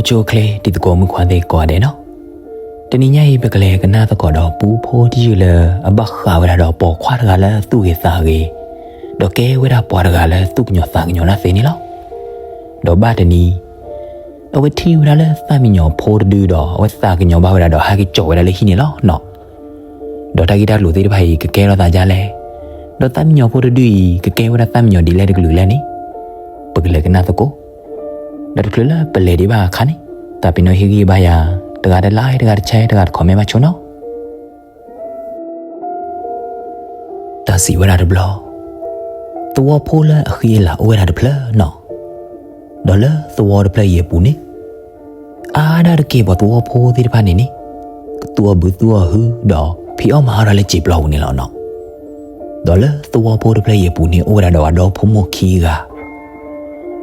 ကၠိချ့တံၤသကိးမုၣ်ခွါသ့ၣ်ကိးဂၤဒဲးနီၤ, တနံၤညါအံၤ ပကလဲၤကနၣ်သကိးဒီးပူဖိတယုၢ်လၢအဘၣ်ဃးဝဲဒၣ်ဒီးပိာ်ခွါတဂၤလၢသူၣ်ဂ့ၤသးဂ့ၤ, ဒီးကဲဝဲဒၣ်ပှၤတဂၤလၢသူၣ်ကညီၤသးကညီၤတၢ်သ့န့ၣ်လီၤ. ဒီးဘၣ်တနံၤ အဝဲထံၣ်ဝဲဒၣ်လၢသၣ်မံညီၤဖိတဒုဒီး အဝဲသးကညီၤဘၣ်ဝဲဒၣ်ဒီးဟဲက့ၤစိာ်ဝဲဒၣ်လၢဟံၣ်န့ၣ်လီၤနီၤ. ဒီးတၢ်ဂ့ၢ်တၢ်ကျိၤသ့ၣ်တဖၣ်အံၤ ကကဲထီၣ်သးဒ်လဲၣ်, ဒီးသၣ်မံညီၤဖိတဒုအံၤ ကကဲဝဲဒၣ်သၣ်မံညီၤဒ်လဲၣ်တကလုာ်လဲၣ်န့ၣ် ပကလဲၤကနၣ်သကိး. ဒီးတချုးလၢပလဲၤဒံးဘၣ်အခါန့ၣ် တၢ်ပ့ၤနီၣ်ဟ့ၣ်ဂံၢ်ဘၣ်ယၤ တဂၤတlike တဂၤတshare တဂၤတcommentဘၣ်ဆိနီၤ. တၢ်စံးဝဲဒၣ်တဘျီ, သဝီဖိလၢအဃံအလၤအိၣ်ဝဲဒၣ်တဖျၢၣ်နီၤ. ဒီးလၢသဝီတဖျၢၣ်အံၤအပူၤန့ၣ် အါဒၣ်တက့ၢ်ပှၤသဝီဖိသ့ၣ်တဖၣ်န့ၣ်န့ၣ် ကသူၣ်အီၣ်ဘုသူၣ်အီၣ်ဟုဒီး ဖံးအီၣ်မၤအီၣ်ဒၣ်လၢစံာ်ပျီပူၤန့ၣ်လီၤနီၤ. ဒီးလၢသဝီဖိတဖျၢၣ်အံၤအပူၤန့ၣ် အိၣ်ဝဲဒၣ်ဒီးအဒီဖိမိၢ်ခံဂၤ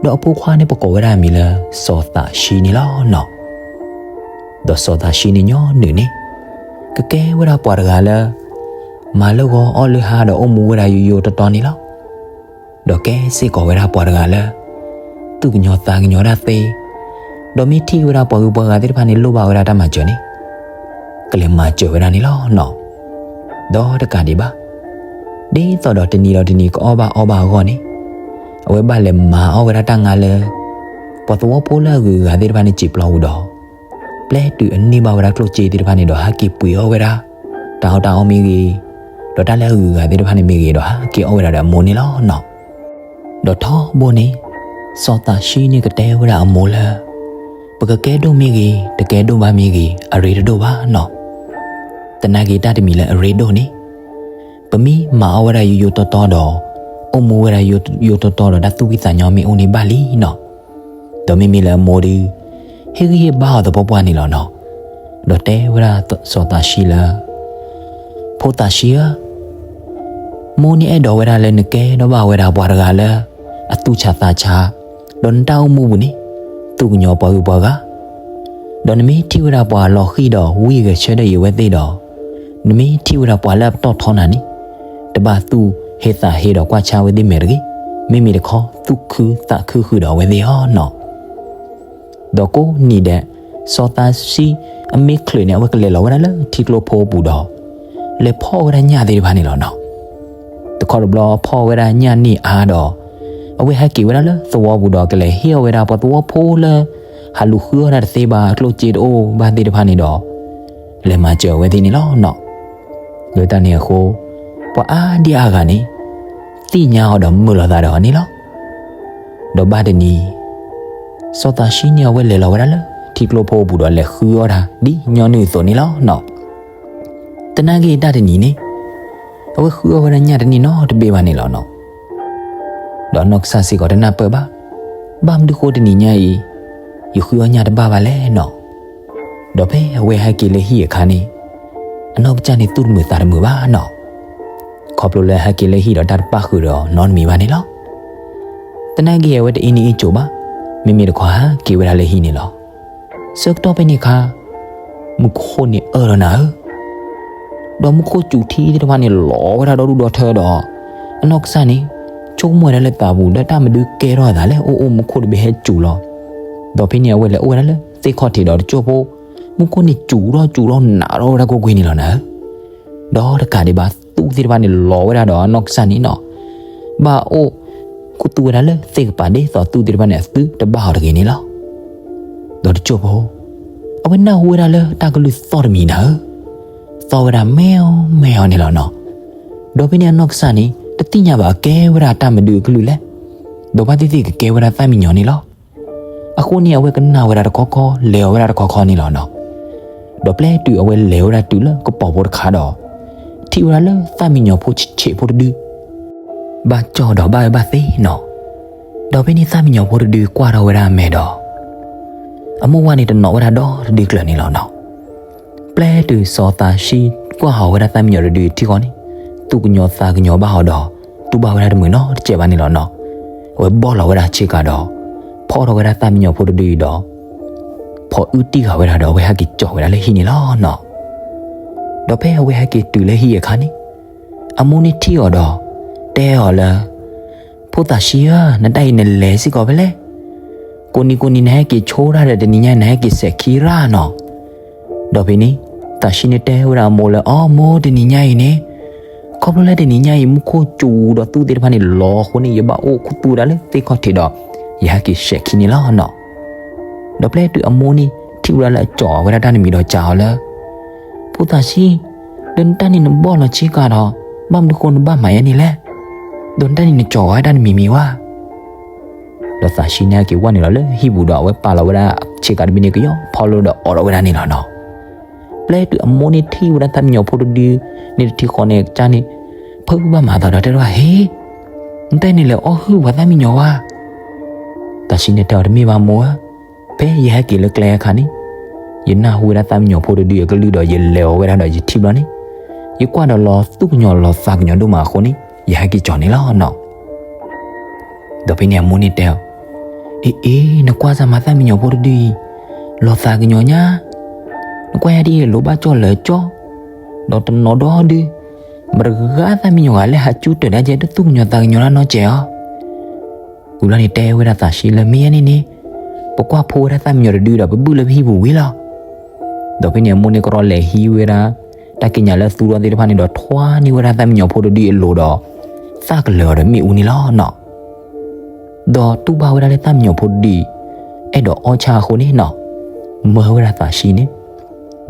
ဒီးအဖိခွါန့ၣ် ပကိးဝဲဒၣ်အမံၤလၢ စီၤသးဆှံန့ၣ်လီၤနီၤ. ဒီးစီၤသးဆှံန့ၣ်ညီနုၢ်န့ၣ် ကကဲဝဲဒၣ်ပှၤတဂၤလၢ မၤလၢဂီၤအီၣ်လၢဟါဒီးအိၣ်မူဝဲဒၣ်ယိယိတီတီန့ၣ်လီၤ. ဒီးကဲစ့ၢ်ကီးဝဲဒၣ်ပှၤတဂၤလၢ သူၣ်ကညီၤသးကညီၤတၢ်သ့, ဒီးမ့ၢ်ထံၣ်ဝဲဒၣ်ပှၤဂုၤပှၤဂၤသ့ၣ်တဖၣ်န့ၣ် လိၣ်ဘၣ်ဝဲဒၣ်တၢ်မၤစၢၤန့ၣ် ကလဲၤမၤစၢၤဝဲဒၣ်န့ၣ်လီၤနီၤ. ဒီးတကးဒံးဘၣ် ဒ်သိးဒီးတနံၤဒီးတနံၤကအီၣ်ဘၣ်အီဘၣ်အဂီၢ်န့ၣ် အဝဲဘၣ်လဲၤမၤအီၣ်ဝဲဒၣ်တၢ်ငါလၢ ပှၤသဝီဖိလၢအဂုၤအဂၤသ့ၣ်တဖၣ်န့ၣ်စံာ်ပျီပူၤဒီး ပျဲတုၤအန့ၢ်ဘၣ်ဝဲဒၣ်ကျိၣ်စ့သ့ၣ်တဖၣ်န့ၣ်ဒီး ဟဲက့ၤပှ့ၤအီၣ်ဝဲဒၣ် တၢ်အီၣ်တၢ်အီမ့ၢ်ဂ့ၤ, ဒီးတၢ်လၢအဂုၤအဂၤသ့ၣ်တဖၣ်န့ၣ်မ့ၢ်ဂ့ၤဒီး ဟဲက့ၤအီၣ်ဝဲဒၣ်ဒီးအမိၢ်န့ၣ်လီၤနီၤ. ဒီးထီဘိန့ၣ် စီၤသးဆှံန့ၣ်ကတဲဝဲဒၣ်အမိၢ်လၢ ပကကဲဒိၣ်မ့ၢ်ဂ့ၤ တကဲဒိၣ်ဘၣ်မ့ၢ်ဂ့ၤ အရ့တဒိၣ်ဘၣ်နီၤ. သနာ်က့တၢ်တမံၤလၢအရ့ဒိၣ်န့ၣ် ပမ့ၢ်မၤအီၣ်ဝဲဒၣ်ယိယိတီတီဒီး အိၣ်မူဝဲဒၣ်ယိယိတီတီဒီး တၢ်သူၣ်ဖှံသးညီမ့ၢ်အိၣ်န့ၣ်ဘၣ်လံနီၤ. ဒီးမ့မ့ၢ်လၢအမိၢ်ဒီး ဟ့ၣ်ဂံၢ်ဟ့ၣ်ဘါအီၤသပှၢ်ပှၢ်န့ၣ်လီၤနီၤ. ဒီးတဲဝဲဒၣ်စီၤသးဆှံလၢ ဖိသးဆှံဧၢ, မိၢ်န့ၣ်အဲၣ်ဒိးဝဲဒၣ်လၢနကဲထီၣ်ဘၣ်ဝဲဒၣ်ပှၤတဂၤလၢ အသူၣ်ဆးသးဆး, ဒီးနတၢ်အိၣ်မူပူၤန့ၣ် သူၣ်ကညီၤပှၤဂုၤပှၤဂၤ, ဒီးနမ့ၢ်ထံၣ်ဝဲဒၣ်ပှၤလီၤဃံၤဒီးဝံၢ်ဂဲၤဆၢထၢၣ်အံၤအဝဲသ့ၣ်ဒီး နမ့ၢ်ထံၣ်ဝဲဒၣ်ပှၤလၢအပတီၢ်ထီနၤန့ၣ် တဘၣ်သူၣ်ဟ့သးဟ့ဒီးကွၢ်ဆါဝဲသ့ၣ်မဲာ်တဂ့ၤ, မ့မ့ၢ်တခီ သူၣ်ခုသးခုဃုာ်ဒီးအဝဲသ့ၣ်အီၤနီၤ. ဒီးကိးနံၤဒဲး စီၤသးဆှံအမ့ၢ်ချုးန့ၣ် အဝဲကလဲၤလီၤဝဲဒၣ်လၢထံကျိဖိပူၤဒီး လဲၤဖီၣ်ဝဲဒၣ်ညၣ်သ့ၣ်တဖၣ်န့ၣ်လီၤနီၤ. တခီတဘျီဖီၣ်ဝဲဒၣ်ညၣ်န့ၢ်အါဒီး အဝဲဟဲက့ၤဝဲဒၣ်လၢသဝီပူၤဒီး ကလဲၤဟ့ၣ်အီၣ်ဝဲဒၣ်ပှၤသဝီဖိလၢ ဟးလူၤဃုအီၣ်တၢ်တသ့ဘၣ် အကျိၣ်စ့တအိၣ်ဘၣ်သ့ၣ်တဖၣ်န့ၣ်ဒီး လဲၤမၤစၢၤအဝဲသ့ၣ်န့ၣ်လီၤနီၤ. လၢတၢ်န့ၣ်အဃိ ပှၤအါဒံအါဂၤန့ၣ် သ့ၣ်ညါအီၤဒီးမုာ်လိာ်သးဒီးအီၤန့ၣ်လီၤ. ဒီးဘၣ်တနံၤ စီၤသးဆှံန့ၣ်အဝဲလဲၤလီၤဝဲဒၣ်လၢထံကျိဖိအပူၤဒီး လဲၤဃုအီၣ်တၢ်ဒ်ညီနုၢ်အသိးန့ၣ်လီၤနီၤ. သနာ်က့တၢ်တနံၤန့ၣ် အဝဲဃုအီၣ်ဝဲဒၣ်ညၣ်တန့ၢ်နီတဘ့ၣ်ဘၣ်န့ၣ်လီၤနီၤ. ဒီးအနီၢ်ကစၢ်စ့ၢ်ကီးတနၢ်ပၢၢ်ဘၣ်, ဘၣ်မနုၤဃိတနံၤညါအံၤ ယဃုအီၣ်ညၣ်တဘၣ်ဘၣ်လဲၣ်နီၤ. ဒီးဖဲအဝဲဟဲက့ၤလၢဟံၣ်အခါန့ၣ် အနီၢ်ကစၢ်န့ၣ်သူၣ်တမုာ်သးတမုာ်ဘၣ်နီၤ. ခီဖျိလၢဟဲက့ၤလၢဟံၣ်ဒီးတၢ်တပၣ်ဃုာ်ဒီးနီတမံၤဘၣ်န့ၣ်လီၤ. သနာ်က့အဝဲတအ့န့ၢ်အ့ကၠိဘၣ်, မ့မ့ၢ်တခီဟဲက့ၤဝဲဒၣ်လၢဟံၣ်န့ၣ်လီၤ. ဆၢကတီၢ်ဖဲန့ၣ်အခါ မူခိၣ်န့ၣ်အၢၣ်လီၤနၤဧၢ ဒီးမူခိၣ်စူၤထံသ့ၣ်တဖၣ်န့ၣ်လီၤဝဲဒၣ်ဒီဒူၣ်ဒီထၢဒီး အနီၢ်ကစၢ်န့ၣ် ဆိကမိၣ်ဝဲဒၣ်လၢသးပူၤလၢတၢ်မနုၤကဲထီၣ်အသးလဲၣ် အိၣ်အိၣ်မူခိၣ်တဘ့ၣ်ဟဲစူၤလီၤ. ဒီးဖဲန့ၣ်အဝဲလဲၤအိၣ်ဝဲဒၣ်လၢသ့ၣ်ခီၣ်ထံးဒီးတစိၢ်ဖိ မူခိၣ်န့ၣ်စူၤထီၣ်စူၤထီၣ်နးထီၣ်ဝဲဒၣ်ကွ့ၢ်ကွ့ၢ်န့ၣ်လီၤနၤဧၢ. ဒီးတကးဒံးဘၣ် သူၣ်သ့ၣ်တဖၣ်န့ၣ်လီၤဝဲဒၣ်ဒီးအနီၢ်ကစၢ်န့ၣ်နီၤ ဘၣ်အိၣ်ခူသူၣ်ဝဲဒၣ်လၢသ့ၣ်ကပၤဒ်သိးသူၣ်သ့ၣ်တဖၣ်န့ၣ်အသုတဘၣ်အီၤတဂ့ၤန့ၣ်လီၤ. ဒီးတစိၢ်ဖိ အဝဲနၢ်ဟူဝဲဒၣ်လၢတၢ်ကလုၢ်သီၣ်တမံၤနၤဧၢ, သီၣ်ဝဲဒၣ်မဲအီၤမဲအီၤန့ၣ်လီၤနီၤ. ဒီးဖဲန့ၣ်အနီၢ်ကစၢ်န့ၣ် တသ့ၣ်ညါဘၣ်အကဲဝဲဒၣ်တၢ်မနုၤအကလုၢ်လဲၣ်, ဒီးဘၣ်သ့ၣ်သ့ၣ်ကကဲဝဲဒၣ်သၣ်မံညီၤန့ၣ်လီၤ. အဃိန့ၣ် အဝဲကနၣ်ဝဲဒၣ်တခီခီ လဲၤအီၤဝဲဒၣ်တခီခီန့ၣ်လီၤနီၤ. ဒီးပျဲတုၤအဝဲလဲၤဝဲဒၣ်တုၤလၢကပီၤဖိတခါဒီး ထံၣ်ဝဲဒၣ်လၢသၣ်မံညီၤဖိဆံးဆံးဖိတဒု ဘၣ်ကၠီၣ်ဒီးဘၣ်အၢဘၣ်သီနီၤ. ဒီးဖဲန့ၣ်သၣ်မံညီၤဖိတဒုကွၢ်ထီၣ်ဝဲဒၣ်အမဲာ်ဒီး အမိၢ်ဝါန့ၣ်တနီၤဝဲဒၣ်ဒီတဒုကျၢၤန့ၣ်လီၤနီၤ. ပျဲတုၤစီၤသးဆှံကွၢ်ဟီၣ်ဝဲဒၣ်သၣ်မံညီၤတဒုထံဃီန့ၣ် သူၣ်ကညီၤသးကညီၤဘၣ်အီၤဒီး တူၢ်ဘၣ်ဝဲဒၣ်တမုာ်နီတစဲးဘၣ်န့ၣ်လီၤနီၤ. အဝဲဘီၣ်လီၤဝဲဒၣ်ဆ့ကၤဒီး ဖီၣ်ထီၣ်ဝဲဒၣ်သၣ်မံညီၤဖိတဒုအံၤဒီး ဖီၣ်အုၣ်တံၢ်ဃာ်ဝဲဒၣ်ဒီး အဝဲဟဲက့ၤကၠီၣ်ဝဲဒၣ်လၢဟံၣ်န့ၣ်လီၤနီၤ. ဒီးဖဲအဝဲဟဲက့ၤတုၤလၢဟံၣ်အခါန့ၣ် အမိၢ်န့ၣ်ထံၣ်အီၤဒီး တဲအီၤလၢ ဖိသၣ်ဆှံဧၢ, နတၢ်အံၤနလဲၤစ့ၢ်ကီးဖဲလဲၣ်. ကိးနံၤကိးနံၤနဟဲက့ၤဆိရၣ်ဒီး တနံၤညါအံၤ နဟဲက့ၤစဲးခံရၣ်နီၤ. ဒီးဖဲန့ၣ် သးဆံန့ၣ်တဲဝဲဒၣ်အမိၢ်လၢ အိ မိၢ် တနံၤညါအံၤန့ၣ် ခီဖျိလၢတနံၤညါအံၤ မူခိၣ်စူၤဒီးသူၣ်သ့ၣ်တဖၣ်န့ၣ်လီၤအဃိန့ၣ် ယဘၣ်အိၣ်ခူသူၣ်ဝဲဒၣ်လၢသ့ၣ်ခီၣ်ထံးဒီး ယဟဲက့ၤစဲးခံန့ၣ်လီၤနီၤ. ဒီးပျဲတုၤအမိၢ်န့ၣ်ထံၣ်ဝဲဒၣ်လၢအကၠီၤဝဲဒၣ်တၢ်တမံၤဒီးစံးအီၤလၢ ဖိသးဆံ, ဒီးနတၢ်န့ၣ်နဘီၣ်လီၤဆ့ကၤဒီး ဘၣ်မနုၤဃိနဘၣ်မၤယဲန့ၣ်လဲၣ်. ဒီးနတၢ်န့ၣ်နကၠီၤဝဲတၢ်တမံၤမံၤဝဲ. ဒီးသးဆံန့ၣ်ဟဲက့ၤဝဲနုာ်လီၤလၢဟံၣ်ပူၤဒီး အဝဲပာ်လီၤဝဲဒၣ်ဆ့ကၤတဘ့ၣ်န့ၣ် ကယီဖီလိဒီးအိးထီၣ်ဝဲဒၣ်န့ၣ်လီၤနီၤ. ပျဲတုၤအမိၢ်န့ၣ်ထံၣ်ဝဲဒၣ်သၣ်မံယီၤဖိတဒုန့ၣ်တထံဃီန့ၣ် အကစၢ်န့ၣ် ဖုးဘၣ်မၤသးဒီးတဲတၢ် ဟ့, နတၢ်န့ၣ်လဲၤအီၣ်ဟုၣ်ပှၤသၣ်မံယီၤဝဲ. သးဆံန့ၣ်တဲအီၤ တမ့ၢ်ဘၣ်မိၢ်ဧၢ, ဖဲယဟဲက့ၤလၢကျဲအခါန့ၣ် ယနၢ်ဟူဝဲဒၣ်သၣ်မံယီၤဖိတဒုအကလုၢ်ဒီး ယလဲၤအီၤဝဲဒၣ်ဒီးယထံၣ်ဘျီန့ၣ် ယကွၢ်ဒီးလီၤသူၣ်ကညီၤလီၤသးကညီၤဒိၣ်မးအဃိန့ၣ် ယဟဲက့ၤကၠီၤန့ၣ်လီၤနီၤ. ဒီးဖဲန့ၣ်အမိၢ်န့ၣ်တဲအီၤ, အ့အ့, နကွၢ်စၢ်မၤသၣ်မံယီၤဖိတဒုအံၤ လီၤသးကညီၤညါ, နကွၢ်ယၤဒ်အံၤ လိၤဘၣ်ကၠီၣ်လၢာ်ကၠီၣ်, ဒီးတနီၤဒီဒု, မတဂၤသၣ်မံယီၤဂၤလၢဟးကၠူတၢၤဒၣ်ကဲ တသူၣ်ကညီၤသးကညီၤတၢ်နီတစဲးအီၤ. ဝံၤဘျီန့ၣ်တဲဝဲဒၣ်သးဆံလၢ မ့ၢ်ယဲန့ၣ်န့ၣ် ပကွၢ်ဖိဝဲဒၣ်သၣ်မံယီၤတဒုဒီး ပဘုၣ်လၢပဟံၣ်ပူၤဝံၤလီၤ. ဒီးဖဲန့ၣ်အမိၢ်န့ၣ်ကရီလဲၤဟံးဝဲဒၣ် တၢ်ကံးညာ်လၢသူထီၣ်သ့ၣ်တဖၣ်န့ၣ်ဒီး ထွါန့ၢ်ဝဲဒၣ်သၣ်မံယီၤဖိတဒုအလိၤဒီး သၣ်ကလၢၤအီၤဒီးမ့ၣ်အူန့ၣ်လီၤနီၤ. ဒီးတူၢ်ဘၣ်ဝဲဒၣ်လၢသၣ်မံယီၤဖိတဒုအံၤ အဲၣ်ဒိးအီၣ်ဆၣ်အဃိန့ၣ်နီၤ, မၢဝဲဒၣ်သးဆံန့ၣ်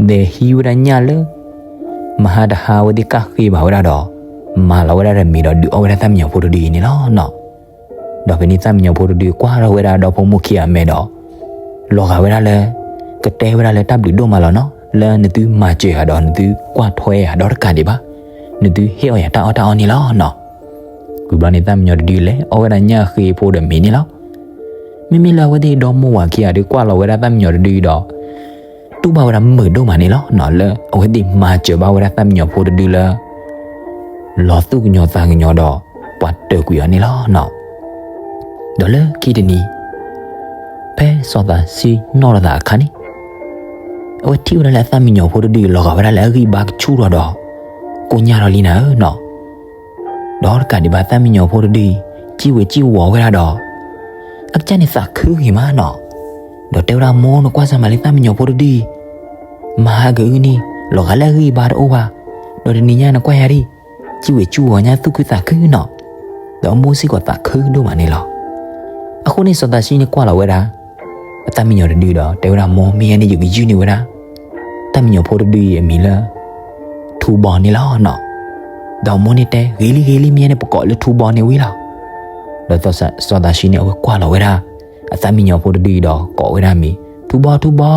လဲၤဟံးဝဲဒၣ်ညၣ်လၢ မဟါတဟါအဝဲသ့ၣ်ကၣ်ဃ့ဘၣ်ဝဲဒၣ်ဒီး မၤလီၤဝဲဒၣ်ဒီးမ့ၤဒီး ဒုးအီၣ်ဝဲဒၣ်သၣ်မံယီၤဖိတဒုအံၤန့ၣ်လီၤနီၤ. ဒီးဖဲန့ၣ်သၣ်မံယီၤဖိတဒုကွၢ်ထီၣ်ဝဲဒၣ်ဒီဖိမိၢ်ခံဂၤအမဲာ်ဒီး လီၤဂာ်ဝဲဒၣ်လၢ ကတဲဝဲဒၣ်လၢတၢ်ဘျုးဒိၣ်မးလီၤနီၤ, လၢနသုမၤစၢၤယၤဒီး နသုကွၢ်ထွဲယၤဒီးတကးဒံးဘၣ် နသုဟ့ၣ်အီၣ်ယၤတၢ်အီၣ်တၢ်အီန့ၣ်လီၤနီၤ. ဝံၤဘျီန့ၣ်သၣ်မံယီၤတဒုလဲၤအီၣ်ဝဲဒၣ်ညၣ်ဃ့ဖိဒီးမ့ၤန့ၣ်လီၤ. မ့မ့ၢ်လၢအဝဲသ့ၣ်ဒီမိၢ်ဝၤခံဂၤဒီးကွၢ်လီၤဝဲဒၣ်သၣ်မံယီၤတဒုအံၤဒီး တူၢ်ဘၣ်ဝဲဒၣ်မုာ်ဒိၣ်မးန့ၣ်လီၤနီၤ, လၢအဝဲသ့ၣ်မၤစၢၤဘၣ်ဝဲဒၣ်သၣ်မံယီၤဖိတဒုလၢ လီၤသူၣ်ကညီၤသးကညီၤဒီး ပှၤတၢၢ်ကွံာ်အီၤန့ၣ်လီၤနီၤ. ဒီးလၢခံတနံၤ ဖဲစီၤသးဆံနီၣ်လီၤသးအခါန့ၣ် အဝဲထံၣ်ဝဲဒၣ်လၢအသၣ်မံယီၤဖိတဒုအံၤ လီၤဂာ်ဝဲဒၣ်လၢအဂံၢ်ဘါကဆူၣ်ထီၣ်ဒီး ကိညၢ်ထီၣ်လံနၤဧၢနီၤ. ဒီးတကးဒံးဘၣ်သၣ်မံယီၤဖိတဒုအံၤ စံၣ်ဝဲစံၣ်ဝီၤဝဲဒၣ်ဒီး အကစၢ်န့ၣ်သးခုဂ့ၤမးနီၤ. ဒီးတဲဝဲဒၣ်မိၢ် နကွၢ်စၢ်မးလၢသၣ်မံယီၤဖိတဒုအံၤ မၤဟးဂီၤအုၣ်န့ၣ် လီၤဂာ်လၢအဂံၢ်ဘါတအိၣ်ဘၣ်, ဒီးတနံၤညါနကွၢ်ယၤဒ် စံၣ်ဝဲစံၣ်ဝီၤညါသူၣ်ခုသးခုနီၤ. ဒီးအမိၢ်စ့ၢ်ကီးသးခုဒိၣ်မးန့ၣ်လီၤ. အဃိန့ၣ်စီၤသးဆံန့ၣ်ကွၢ်လီၤဝဲဒၣ် အသၣ်မံယီၤတဒုဒီး တဲဝဲဒၣ်မိၢ် မ့ၢ်ယဲန့ၣ် ယကယုၢ်န့ၢ်ဝဲဒၣ် သၣ်မံယီၤဖိတဒုအံၤအမံၤလၢ ထူဘီန့ၣ်လီၤနီၤ. ဒီးမိၢ်န့ၣ်တဲ ဂ့ၤလံဂ့ၤလံ မ့ၢ်ယဲန့ၣ် ပကိးလၢထူဘီန့ၣ်ဝံၤလီၤ. ဒီးစီၤသးဆံန့ၣ် အဝဲကွၢ်လီၤဝဲဒၣ် အသၣ်မံယီၤဖိတဒုအံၤဒီး ကိးဝဲဒၣ်မံၤ ထူဘီ ထူဘီ,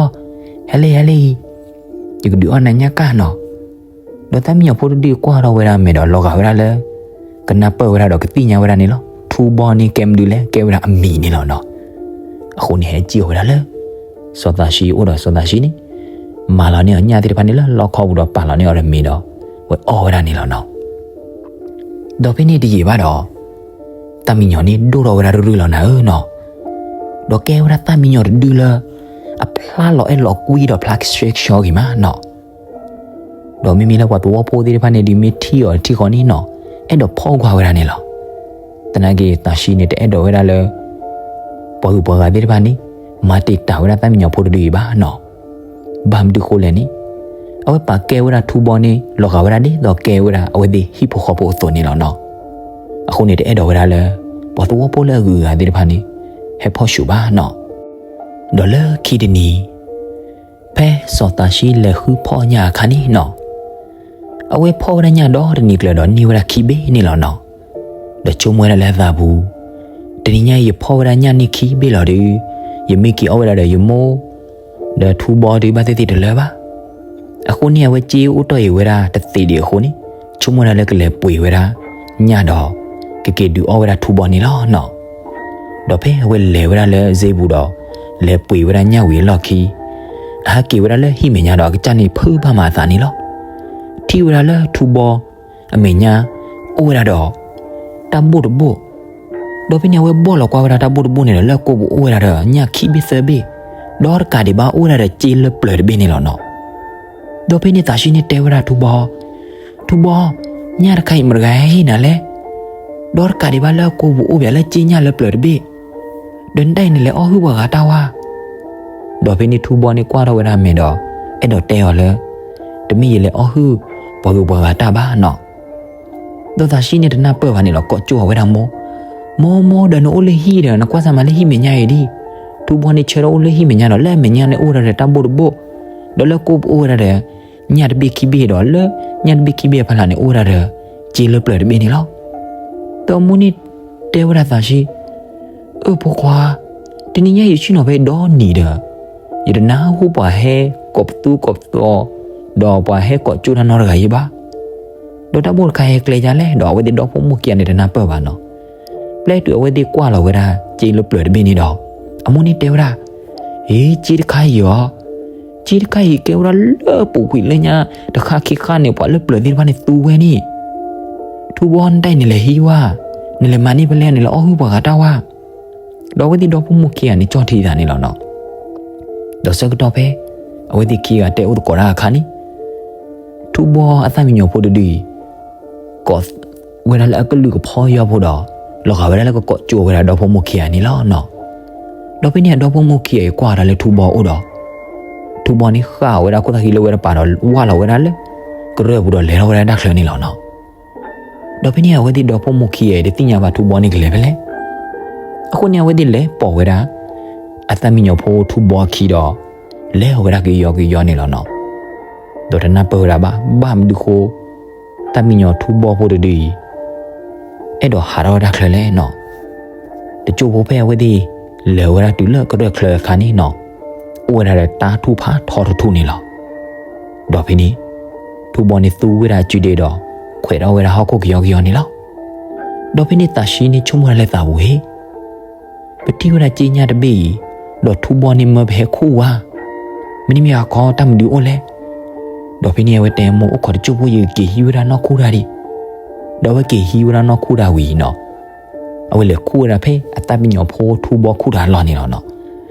ဟဲလံ ဟဲလံအံၤ, ယကဒုးအီၣ်နၤညၣ်ကၣ်နီၤ. ဒီးသၣ်မံယီၤဖိတဒုကွၢ်ထီၣ်ဝဲဒၣ်အမဲာ်ဒီး လီၤဂာ်ဝဲဒၣ်လၢ ကနၢ်ပၢၢ်ဝဲဒၣ်ဒီးကသ့ၣ်ညါဝဲဒၣ်န့ၣ်လီၤ. ထူဘီန့ၣ်ကဲမနုၤလဲၣ် ကဲဝဲဒၣ်အမံၤန့ၣ်လီၤနီၤ. အဃိန့ၣ်ဟဲစံၣ်အီၤဝဲဒၣ်လၢ စီၤသးဆံအိၣ်ဒီးစီၤသးဆံန့ၣ် မၤလီၤန့ၢ်အီၤညၣ်သ့ၣ်တဖၣ်န့ၣ်လၢလီခီပူၤဒီးပာ်လီၤန့ၢ်အီၤဒီးမ့ၤဒီး ဝဲအီၣ်ဝဲဒၣ်န့ၣ်လီၤနီၤ. ဒီးဖဲန့ၣ်တယံာ်ဘၣ်ဒီး သၣ်မံယီၤန့ၣ်ဒိၣ်ထီၣ်ဝဲဒၣ်ရုၢ်ရုၢ်လီၤနၤဧၢနီၤ. ဒီးကဲဝဲဒၣ်သၣ်မံယီၤတဒုလၢ အဖျါလီၤအဲၣ်လီၤကွံဒီးဖျါကဆှဲကဆှီဂ့ၤမးနီၤ. ဒီးမ့မ့ၢ်လၢပှၤသဝီဖိသ့ၣ်တဖၣ်န့ၣ် ဒုးမ့ၢ်ထံၣ်အီၤတထံၣ်ဃီန့ၣ်နီၤ အဲၣ်ဒိးဖီၣ်ကွၢ်ဝဲဒၣ်န့ၣ်လီၤ. သနာ်က့ သးဆံန့ၣ်တအဲၣ်ဒိးဝဲဒၣ်လၢ ပှၤဂုၤပှၤဂၤသ့ၣ်တဖၣ်န့ၣ် မၤတံာ်တာ်ဝဲဒၣ်သၣ်မံယီၤဖိတဒုအံၤဘၣ်နီၤ. ဘၣ်မနုၤဃိလဲၣ်န့ၣ် အဝဲပာ်ကဲဝဲဒၣ်ထူဘီန့ၣ် လီၤဂာ်ဝဲဒၣ်ဒ်သိးကဲဝဲဒၣ်အဝဲသ့ၣ်ဟံၣ်ဖိဃီဖိအသိးန့ၣ်လီၤနီၤ. အဃိန့ၣ်တအဲၣ်ဒိးဝဲဒၣ်လၢ ပှၤသဝီဖိလၢအဂုၤအဂၤသ့ၣ်တဖၣ်န့ၣ် ဟဲဖီၣ်ဆူၣ်ဘၣ်နီၤ. ဒီးလၢခံတနံၤ ဖဲစီၤသးဆံလဲၤဃုဖီၣ်ညၣ်အခါန့ၣ်နီၤ အဝဲဖီၣ်ဝဲဒၣ်ညၣ်ဒီတနံၤကျၢၤဒီး န့ၢ်ဝဲဒၣ်ခံဘ့ၣ်န့ၣ်လီၤနီၤ. ဒီးဆိကမိၣ်ဝဲဒၣ်လၢအသးပူၤ တနံၤညါအံၤယဖီၣ်ဝဲဒၣ်ညၣ်န့ၢ်ခံဘ့ၣ်လီၤဒီး ယမ့ၢ်က့ၤအီၣ်ဝဲဒၣ်ဒီးယမိၢ် ဒီးထူဘီဒီးဘၣ်သ့ၣ်သ့ၣ်တလၢဘၣ်. အဃိန့ၣ် အဝဲစ့အိၣ်တီၢ်အံၤဝဲဒၣ်တသ့ဒံးအဃိန့ၣ် ဆိကမိၣ်ဝဲဒၣ်လၢကလဲၤပှ့ၤဝဲဒၣ်ညၣ်ဒီး ကက့ၤဒုးအီၣ်ဝဲဒၣ်ထူဘီန့ၣ်လီၤနီၤ. ဒီးဖဲအဝဲလဲၤဝဲဒၣ်လၢစ့ပူၤဒီး လဲၤပှ့ၤဝဲဒၣ်ညၣ်ဝံၤအလီၢ်ခံ အဟဲက့ၤဝဲဒၣ်လၢဟံၣ်မဲာ်ညါဒီး အကစၢ်န့ၣ်ဖုးဘၣ်မၤအသးန့ၣ်လီၤ. ထံၣ်ဝဲဒၣ်လၢထူဘီအမဲာ်ညါ အိၣ်ဝဲဒၣ်ဒီး တၢ်ဘိၣ်တဘိၣ် ဒီးဖဲန့ၣ် အဝဲဘီၣ်လီၤကွၢ်ဝဲဒၣ်တၢ်ဘိၣ်တဘိၣ်န့ၣ်ဒီး လၢအကိာ်ပူၤအိၣ်ဝဲဒၣ်ဒီးညၣ်ခံဘ့ၣ်သၢဘ့ၣ်, ဒီးတကးဒံးဘၣ်အိၣ်ဝဲဒၣ်ဒီးစ့လၢပျၢၤတဘ့ၣ်န့ၣ်လီၤနီၤ. ဒီးဖဲန့ၣ်သးဆံန့ၣ်တဲဝဲဒၣ်ထူဘီ, ထူဘီ, ညၣ်တခါအံၤမတဂၤဟဲဟ့ၣ်နၤလဲၣ်. ဒီးတကးဒံးဘၣ်လၢအကိာ်ပူၤအိၣ်ပၠးလၢစ့ညၣ်လၢပျၢၤတဘ့ၣ်, ဒီးနတၢ်အံၤနလဲၤအီၣ်ဟုၣ်ပှၤဂၤတၢ်ဝါ. ဒီးဖဲန့ၣ်ထူဘီန့ၣ်ကွၢ်ထီၣ်ဝဲဒၣ်မဲာ်ဒီး အဲၣ်ဒိးတဲအီၤလၢ တမ့ၢ်ယလဲၤအီၣ်ဟုၣ်ပှၤဂုၤပှၤဂၤတၢ်ဘၣ်နီၤ. ဒီးသးစံန့ၣ်တနၢ်ပၢၢ်ဘၣ်န့ၣ်လီၤ ကိးကၠိအီၤဝဲဒၣ်မိၢ်, မိၢ်မိၢ် ဒီးနအိၣ်လၢဟံၣ်ဒီး နကွၢ်စၢ်မးလၢဟံၣ်မဲာ်ညါအံၤဒံး. ထူဘီန့ၣ်ဆၢထၢၣ်အိၣ်လၢဟံၣ်မဲာ်ညါဒီး လၢအမဲာ်ညါန့ၣ်အိၣ်ဝဲဒၣ်ဒီးတၢ်ဘိၣ်တဘိၣ်, ဒီးလၢကိၣ်ပူၤအိၣ်ဝဲဒၣ်ဒီး ညၣ်တဘ့ၣ်ခံဘ့ၣ်ဒီး လၢညၣ်တဘ့ၣ်ခံဘ့ၣ်အဖီလာ်န့ၣ် အိၣ်ဝဲဒၣ်ဒီး စ့လၢပျၢၤတဘ့ၣ်န့ၣ်လီၤ. ဒီးမိၢ်န့ၣ်တဲဝဲဒၣ်သးစံ, အၢဖိခွါ, တနံၤညါအံၤယဆ့ၣ်နီၤဖဲဒီနံၤဒီး ယတနၢ်ဟူပှၤဟဲကိးပသူကိးပသီ ဒီးပှၤဟဲကိးကၠိတၢ်နီတဂၤအံၤဘၣ်. ဒီးတၢ်ဘိၣ်တခါဟဲကျဲယါလဲၣ် ဒီးအဝဲသ့ၣ်ဒီဖိမိၢ်ခံဂၤန့ၣ်တနၢ်ပၢၢ်ဘၣ်နီၤ. ပျဲတုၤအဝဲသ့ၣ်ကွၢ်လီၤဝဲဒၣ်စ့လၢပျၢၤတဘ့ၣ်န့ၣ်ဒီး အမိၢ်န့ၣ်တဲဝဲဒၣ်, ဟ့ စ့တခါအံၤအီၤ, စ့တခါအံၤကဲဝဲဒၣ်လၢပူၤကွံာ်လၢညါတဃၣ်ခံဃၣ်န့ၣ် ပှၤလၢပျၢၤသ့ၣ်တဖၣ်န့ၣ်သူဝဲန့ၣ်. ထူဘီနတၢ်အံၤနလဲၤဟံးဝဲ, နလဲၤမၤန့ၢ်ဖဲလဲၣ် နလဲၤအီၣ်ဟုၣ်ပှၤဂၤတၢ်ဝါ. ဒီးအဝဲသ့ၣ်ဒီဖိမိၢ်ခံဂၤန့ၣ် ကၠီၣ်ထံသးန့ၣ်လီၤနီၤ. ဒီးဆၢကတီၢ်ဖဲ အဝဲသ့ၣ်ခံဂၤတဲအိၣ်သကိးတၢ်အခါန့ၣ် ထူဘီအသၣ်မံညီၤဖိတဒုအံၤ ကိးဝဲဒၣ်လၢအကလုၢ်ကဖီယီဖိဒီး လီၤဂာ်ဝဲဒၣ်လၢကကိးကၠိဝဲဒၣ်ဒီဖိမိၢ်ခံဂၤန့ၣ်လီၤနီၤ. ဒီးဖဲန့ၣ်အဒီဖိမိၢ်ခံဂၤအံၤကွၢ်တၢ်လၢထူဘီအိၣ်ဒီး ထူဘီန့ၣ်ဃၣ်ဝဲဒၣ်ခိၣ်သၣ်ဃံလၢဝဲတပၤဒီးဝၢ်လီၤဝဲဒၣ်လၢ ကရၢၢ်ပူၤဒီးလဲၤထီၣ်ဝဲဒၣ်တၢ်ချၢန့ၣ်လီၤနီၤ. ဒီးဖဲန့ၣ်အဝဲသ့ၣ်ဒီဖိမိၢ်ခံဂၤအံၤတသ့ၣ်ညါဘၣ်ထူဘီန့ၣ်ကလဲၤဖဲလဲၣ်. အဃိန့ၣ်အဝဲသ့ၣ်လဲၤပိာ်ဝဲဒၣ် အသၣ်မံညီၤဖိထူဘီအခံဒီး လဲၤအီၣ်ဝဲဒၣ်ကယီကယီန့ၣ်လီၤနီၤ. ဒီးတနၢ်ပၢၢ်ဝဲဒၣ်ဘၣ် ဘၣ်မနုၤဃိ သၣ်မံညီၤထူဘီဖိတဒုအံၤ အဲၣ်ဒိးဟးထီၣ်ဝဲဒၣ်ချၢလဲၣ်နီၤ. တကၠိဖိဖဲအဝဲသ့ၣ်လဲၤဝဲဒၣ်တုၤလၢကရၢၢ်ချၢအခါန့ၣ်နီၤ အိၣ်ဝဲဒၣ်ဒီးတၢ်ထူၣ်ဖးထီတထူၣ်န့ၣ်လီၤ. ဒီးဖဲန့ၣ် ထူဘီန့ၣ်သူဝဲဒၣ်အစုဒ့ဒီး ခွဲးထီၣ်ဝဲဒၣ်ဟီၣ်ခိၣ်ကယီကယီန့ၣ်လီၤ. ဒီးဖဲန့ၣ်သးစံန့ၣ်ဆိကမိၣ်ဝဲဒၣ်လၢသးပူၤဟ့ၣ် ပထံၣ်ဝဲဒၣ်စ့ညၣ်တဘ့ၣ်အံၤ ဒီးထူဘီန့ၣ်မၢပဟဲခူၣ်ဝဲ, မ့တမ့ၢ်အခီတၢ်မနုၤအိၣ်လဲၣ်. ဒီးဖဲန့ၣ်အဝဲတဲမိၢ်အိၣ်ခိးတကၠိဖိ ယကက့ၤဟံးဝဲဒၣ်နီၢ်ခူၣ်တၢ်ဒံး. ဒီးအဝဲက့ၤဟံးဝဲဒၣ်နီၢ်ခူၣ်တၢ်ဝံၤနီၤ အဝဲလဲၤခူၣ်ဝဲဒၣ်ဖဲအသၣ်မံညီၤဖိထူဘီခူၣ်တၢ်လီၢ်န့ၣ်လီၤနီၤ.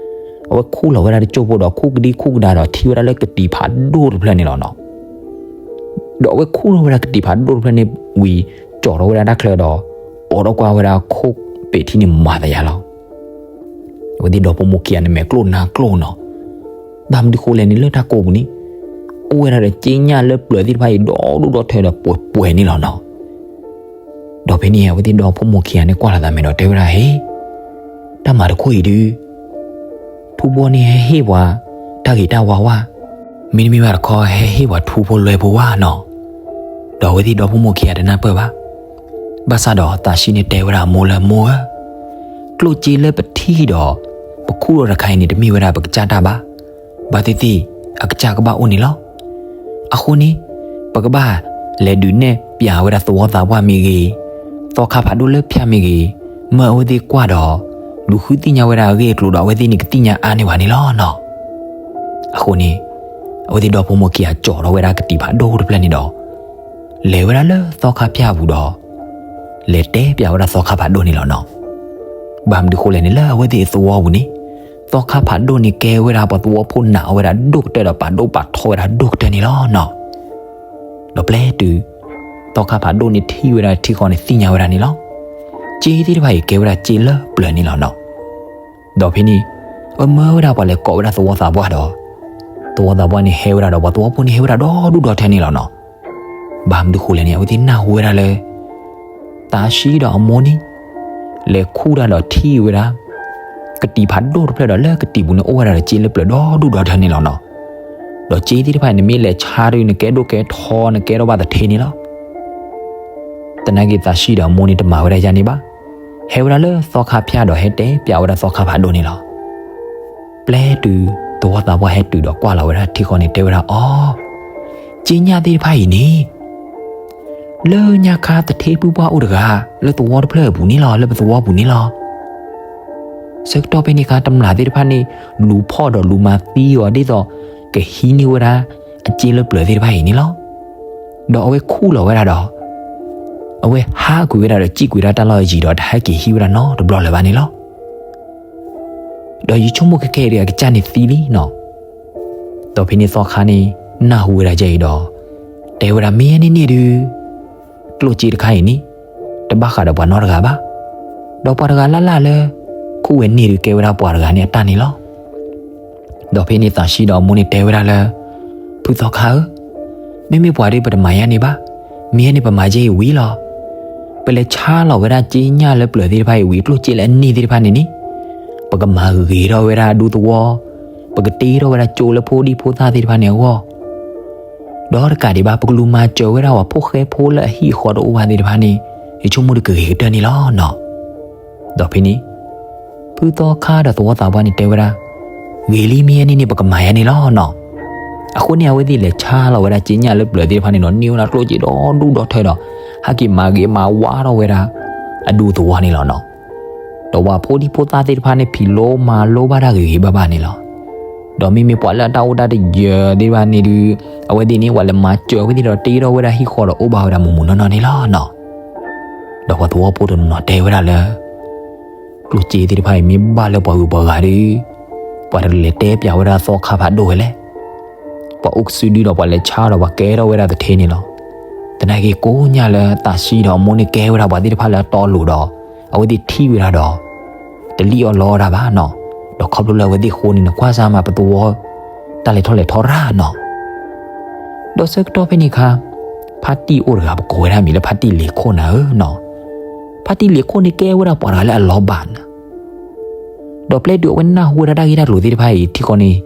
အဝဲခူၣ်လီၤဝဲဒၣ်တကၠိဖိဒီး ခူၣ်ကဒံခူၣ်ကဒါဒီးထံၣ်ဝဲဒၣ်လၢကတံၤဖးဒိၣ်တဖျၢၣ်န့ၣ်လီၤနီၤ. ဒီးအဝဲခူၣ်လီၤဝဲဒၣ်ကတံၤဖးဒိၣ်တဖျၢၣ်န့ၣ်ဝံၤ ကၠီၣ်ထီၣ်ဝဲဒၣ်တၢ်ချၢဒီး အိးထီၣ်ကွၢ်ဝဲဒၣ်ခိၣ်ပ့းထံန့ၣ်မၤသယၤလီၤ. အဝဲသ့ၣ်ဒီဖိမိၢ်ခံဂၤန့ၣ်မဲာ်ကျိၣ်နါကျိၣ်နီၤ. ဘၣ်မနုၤဃိလဲၣ်န့ၣ် လၢတၢ်ကိးပူၤန့ၣ် အိၣ်ဝဲဒၣ်ဒီးစ့ညၣ်လၢပျၢၤသ့ၣ်တဖၣ်အံၤဒီဒူၣ်ဒီထၢဒီးပှဲၤပှဲၤန့ၣ်လီၤနီၤ. ဒီးဖဲန့ၣ် အဝဲသ့ၣ်ဒီဖိမိၢ်ခံဂၤန့ၣ်ကွၢ်လီၤသးမဲာ်ဒီးတဲဝဲဒၣ် ဟ့ၣ်, တၢ်မၤတခီအံၤဒုး ထူဘီန့ၣ်ဟဲဟ့ၣ်ပှၤ တၢ်ဂ့ၤတၢ်ဝါဝါ, မ့တမ့ၢ်ဘၣ်တခီဟဲဟ့ၣ်ပှၤထူဖိလွဲဖိဝါနီၤ. ဒီးအဝဲသ့ၣ်ဒီဖိမိၢ်ခံဂၤတနၢ်ပၢၢ်ဘၣ်. ဘၣ်ဆၣ်ဒီးသးစံန့ၣ်တဲဝဲဒၣ်အမိၢ်လၢ မိၢ်ဧၢ, ကျိၣ်စ့လၢပထံၣ်ဒီး ပခူၣ်ထီၣ်တခါအံၤန့ၣ် တမ့ၢ်ဝဲဒၣ်ပကစၢ်တၢ်ဘၣ်. ဘၣ်သ့ၣ်သ့ၣ် အကစၢ်ကဘၣ်အိၣ်န့ၣ်လီၤ. အဃိန့ၣ် ပကဘၣ်လဲၤဒုးနဲၣ်ပျးဝဲဒၣ်သဝီသးပှၢ်မ့ၢ်ဂ့ၤ, သီခါဖးဒိၣ်လၢဖၠၣ်မ့ၢ်ဂ့ၤ, မၢအဝဲသ့ၣ်ကွၢ်ဒီး လူၤဃုသ့ၣ်ညါဝဲဒၣ်အဂ့ၢ်အကျိၤဒီး အဝဲသ့ၣ်န့ၣ်ကသ့ၣ်ညါအါန့ၢ်ဘၣ်န့ၣ်လီၤနီၤ. အဃိန့ၣ် အဝဲသ့ၣ်ဒီဖိမိၢ်ခံဂၤကၠီၣ်ထီၣ်ဝဲဒၣ်ကတံၤဖးဒိၣ်တဖျၢၣ်န့ၣ်ဒီး လဲၤဝဲဒၣ်လၢသီခါဖၠၣ်ပူၤဒီး လဲၤတဲပျးဝဲဒၣ်သီခါဖးဒိၣ်န့ၣ်လီၤနီၤ. ဘၣ်မနုၤဃိလဲၣ်န့ၣ် လၢအဝဲသ့ၣ်အသဝီပူၤန့ၣ် သီခါဖးဒိၣ်န့ၣ်ကဲဝဲဒၣ်ပှၤသဝီဖိနာ်အီၤဝဲဒၣ်ဒိၣ်ကတၢၢ်ဒီးပာ်ဒိၣ်ပာ်ထီဝဲဒၣ်ဒိၣ်ကတၢၢ်န့ၣ်လီၤနီၤ. ဒီးပျဲတုၤ သီခါဖးဒိၣ်န့ၣ်ထံၣ်ဝဲဒၣ်ထံဃီန့ၣ်သ့ၣ်ညါဝဲဒၣ်န့ၣ်လီၤ. စ့သ့ၣ်တဖၣ်အံၤကဲဝဲဒၣ်စ့လၢပျၢၤန့ၣ်လီၤနီၤ. ဒီးဖဲန့ၣ် အမၢဝဲဒၣ်ပှၤလဲၤကိးဝဲဒၣ်သဝီသးပှၢ်ဒီး သဝီသးပှၢ်န့ၣ်ဟဲဝဲဒၣ်ဒီးပှၤသဝီဖိန့ၣ်ဟဲဝဲဒၣ်ဒီဒူၣ်ဒီထၢန့ၣ်လီၤနီၤ. ဘၣ်မနုၤဃိလဲၣ်န့ၣ် အဝဲသ့ၣ်နၢ်ဟူဝဲဒၣ်လၢ သးစံဒီးအမိၢ်န့ၣ် လဲၤခူၣ်တၢ်ဒီးထံၣ်ဝဲဒၣ် ကတံၤဖးဒိၣ်တဖျၢၣ်ဒီးလၢကတံၤပူၤန့ၣ်အိၣ်ဝဲဒၣ်ဒီးစ့လၢပျၢၤဒီဒူၣ်ဒီထၢန့ၣ်လီၤနီၤ. ဒီးစ့သ့ၣ်တဖၣ်န့ၣ် နမ့ၢ်လဲၤဆါဒုး နကဲဒိၣ်ကဲထီ နကဲထီၣ်ဘၣ်သထ့န့ၣ်လီၤ. သနာ်က့သးစံဒီးအမိၢ်န့ၣ်တမၤဝဲဒၣ်ယၤန့ၣ်ဘၣ်. ဟဲဝဲဒၣ်လၢသီခါဖၠၣ်ဒီးဟဲတဲပျးဝဲဒၣ်သီခါဖးဒိၣ်န့ၣ်လီၤ. ပျဲတုၤသဝီသးပှၢ်ဟဲတုၤဒီးကွၢ်လီၤဝဲဒၣ်ထံဃီန့ၣ် တဲဝဲဒၣ်အီၤ, စ့ညၣ်သ့ၣ်တဖၣ်အံၤန့ၣ် လၢညါခါသထ့ပုၢ်ပှၢ်အိၣ်တဂၤ လၢသဝီတဖျၢၣ်အပူၤန့ၣ်လီၤ, လၢပသဝီပူၤန့ၣ်လီၤ. ဆၢကတီၢ်ဖဲန့ၣ်အခါ တမျာ်သ့ၣ်တဖၣ်န့ၣ် လူၤဖီၣ်ဒီးလူၤမၤသံအီၤဒ်သိး ကဟံးန့ၢ်ဝဲဒၣ် အစ့လၢပျၢၤသ့ၣ်တဖၣ်အံၤန့ၣ်လီၤ. ဒီးအဝဲခူၣ်လီၤဝဲဒၣ်ဒီး အဝဲဟးကွံာ်ဝဲဒၣ်ဒီးစံၣ်ကွံာ်ဒၣ်တၢ်လီၢ်ယံၤဒီး တဟဲက့ၤဟံးဝဲဒၣ်နီတဘျီလၢၤဘၣ်န့ၣ်လီၤ. ဒီးယဆိကမိၣ်ခဲကဲအံၤဒီး အကစၢ်န့ၣ်သံလံနီၤ. ဒီးဖဲန့ၣ်သီခါန့ၣ် နၢ်ဟူဝဲဒၣ်ဒ်အံၤဒီး တဲဝဲဒၣ် မ့ၢ်န့ၣ်န့ၣ်ဒုး ကျိၣ်စ့တခါအံၤန့ၣ် တဘၣ်ဃးဒီးပှၤနီတဂၤဘၣ်. ဒီးပှၤတဂၤလၢ်လၢ်လၢ ခူၣ်ဝဲန့ၣ်ဒုးကဲဝဲဒၣ်ပှၤတဂၤန့ၣ်အတၢ်န့ၣ်လီၤ. ဒီးဖဲန့ၣ်သးဆှံဒီးအမိၢ်န့ၣ်တဲဝဲဒၣ်လၢ ဖုသီခါဧၢ, မ့မ့ၢ်ပှၤဒုးပတမၤယၤန့ၣ်ဘၣ်, မ့ၢ်ဟဲန့ၣ်ပမၤယဲအံၤဝံၤလီၤ. ပလဲၤဆါလီၤဝဲဒၣ်က့ညၣ်လၢပျၢၤသ့ၣ်တဖၣ်အံၤဝံၤ ကျိၣ်စ့လၢအန့ၢ်သ့ၣ်တဖၣ်န့ၣ်န့ၣ်, ပကမၤဂ့ၤထီၣ်ဝဲဒၣ်အဒူသဝီ, ပကတ့ထီၣ်ဝဲဒၣ်ကၠိလၢဖိဒံဖိသၣ်သ့ၣ်တဖၣ်န့ၣ်အဂီၢ်, ဒီးတကးဒံးဘၣ် ပကလူၤမၤစၢၤဝဲဒၣ်ပှၤဖိၣ်ဃဲဖိလၢအဟံၣ်အဃီတအိၣ်ဘၣ်သ့ၣ်တဖၣ်န့ၣ်, ယဆိကမိၣ်ဒုးကဂ့ၤကတၢၢ်န့ၣ်လီၤနီၤ. ဒီးဖဲန့ၣ် ဖုသီခါဒီးသဝီသးပှၢ်န့ၣ်တဲဝဲဒၣ်, ဂ့ၤလံ မ့ၢ်ဟဲန့ၣ်န့ၣ် ပကမၤယၤန့ၣ်လီၤနီၤ. အဃိန့ၣ် အဝဲသ့ၣ်လဲၤဆါလီၤဝဲဒၣ်က့ညၣ်လၢပျၢၤသ့ၣ်တဖၣ်န့ၣ်ဒီး န့ၢ်ဝဲဒၣ်ကျိၣ်စ့ဒီဒူၣ်ဒီထၢဒီး ဟဲက့ၤမၤဂ့ၤမၤဝါထီၣ်ဝဲဒၣ် အဒူသဝီန့ၣ်လီၤနီၤ. ဒီးပှၤဖိဒံဖိသၣ်သ့ၣ်တဖၣ်န့ၣ် ဖံးလိမၤလိဘၣ်တၢ်ဂ့ၤဂ့ၤဘၣ်ဘၣ်န့ၣ်လီၤ. ဒီးမ့မ့ၢ်ပှၤလၢအတၢ်အိၣ်တၢ်တယၢၤသ့ၣ်တဖၣ်န့ၣ်ဒုး အဝဲသ့ၣ်န့ၣ် ပှၤလဲၤမၤစၢၤအဝဲသ့ၣ်ဒီးတ့ထီၣ်ဝဲဒၣ်ဟံၣ်ဃီဒီးအိၣ်ဘၣ်ဝဲဒၣ်မုၢ်မုၢ်နီၢ်နီၢ်န့ၣ်လီၤနီၤ. ဒီးပှၤသဝီဖိတနီၤတဲဝဲဒၣ်လၢ ကျိၣ်စ့သ့ၣ်တဖၣ်အံၤမ့ၢ်ဘၣ်လၢပှၤဂုၤပှၤဂၤဒီး ပှၤတလဲၤတဲပျးဝဲဒၣ်သီခါဖးဒိၣ်ဝဲလဲၣ်. ပှၤအိၣ်ကစုဒုဒီးပှၤလဲၤဆါဒီးပှၤကဲထီၣ်ဝဲဒၣ်သထ့န့ၣ်လီၤ. သနာ်က့ကိးညါလၢသးဆှံဒီးအမိၢ်န့ၣ်ကဲဝဲဒၣ်ပှၤသ့ၣ်တဖၣ်လၢအတီအလိၤဒီး အဝဲသ့ၣ်ထံၣ်ဝဲဒၣ်ဒီး တလံၣ်အီၣ်လီအီၣ်တၢ်ဘၣ်နီၤ. ဒီးခီဖျိလၢအဝဲသ့ၣ်အဃိန့ၣ် နကွၢ်စၢ်မးပသဝီ တၢ်လဲၤထီၣ်လဲၤထီရၣ်နီၤ. ဒီးဆၢကတီၢ်ဖဲန့ၣ်အခါ ဖါတံၢ်အိၣ်တဂၤ ပကိးဝဲဒၣ်မံၤလၢဖါတံၢ်လ့ၤခိၣ်နၤဧၢနီၤ. ဖါတံၢ်လ့ၤခိၣ်န့ၣ်ကဲဝဲဒၣ်ပှၤတဂၤလၢအလီၤဘၣ်နၤ. ဒီးပျဲတုၤအဝဲနၢ်ဟူဝဲဒၣ်တၢ်ဂ့ၢ်တၢ်ကျိၤသ့ၣ်တဖၣ်အံၤထံဃီန့ၣ်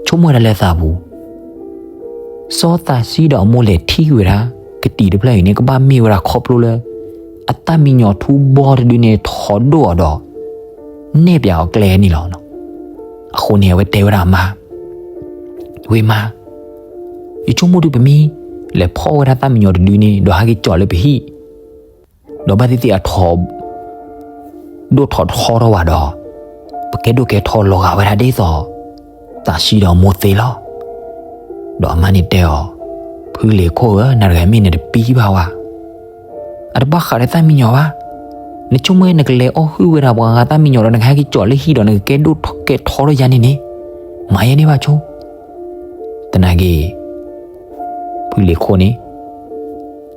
ဆိကမိၣ်ဝဲဒၣ်လၢသးပူၤ စီၤသးဆှံဒီးအမိၢ်လဲၤထံၣ်ဝဲဒၣ် ကတံၤတဖျၢၣ်အံၤန့ၣ် ကဘၣ်မ့ၢ်ဝဲဒၣ်ခီဖျိလၢ အသၣ်မံယီၤထူဘီတဒုန့ၣ် ထိးဒိၣ်အီၤဒီး နဲၣ်ပၠးအီၤကျဲန့ၣ်လီၤ. အဃိန့ၣ် အဝဲတဲဝဲဒၣ်အမါ, ဝ့ၢ်မါ, ယဆိကမိၣ်ဒုးပမ့ၢ်လဲၤဖီၣ်ဝဲဒၣ်သၣ်မံယီၤတဒုန့ၣ် ဒီးဟဲက့ၤကၠီၣ်လၢပဟံၣ် ဒီးဘၣ်သ့ၣ်သ့ၣ်အထိး ဒိၣ်ထီၣ်ထီထီၣ်ဝဲဒီး ပကဲဒိၣ်ကဲထီလီၤဂာ်ဝဲဒၣ်ဒ်သိး သးဆှံဒီးအမိၢ်သ့လီၤ. ဒီးအမါန့ၣ်တဲအီၤ, ဖုလ့ၤခိၣ်ဧၢ, နၤတဂၤမ့ၢ်နတပံဘၣ်ဝဲ, အတဘၣ်ဃးဒီးသၣ်မံယီၤဘၣ်. နဆိကမိၣ်နကလဲၤအီၣ်ဟုၣ်ဝဲဒၣ်ပှၤဂၤသၣ်မံယီၤဒီး နကဟဲက့ၤကၠီၣ်လၢဟံၣ်ဒီး နကကဲဒိၣ်ကဲထီထီၣ်ယၤန့ၣ်န့ၣ်, မၤယဲန့ၣ်ဘၣ်ဆိ. သနာ်က့ ဖုလ့ၤခိၣ်န့ၣ်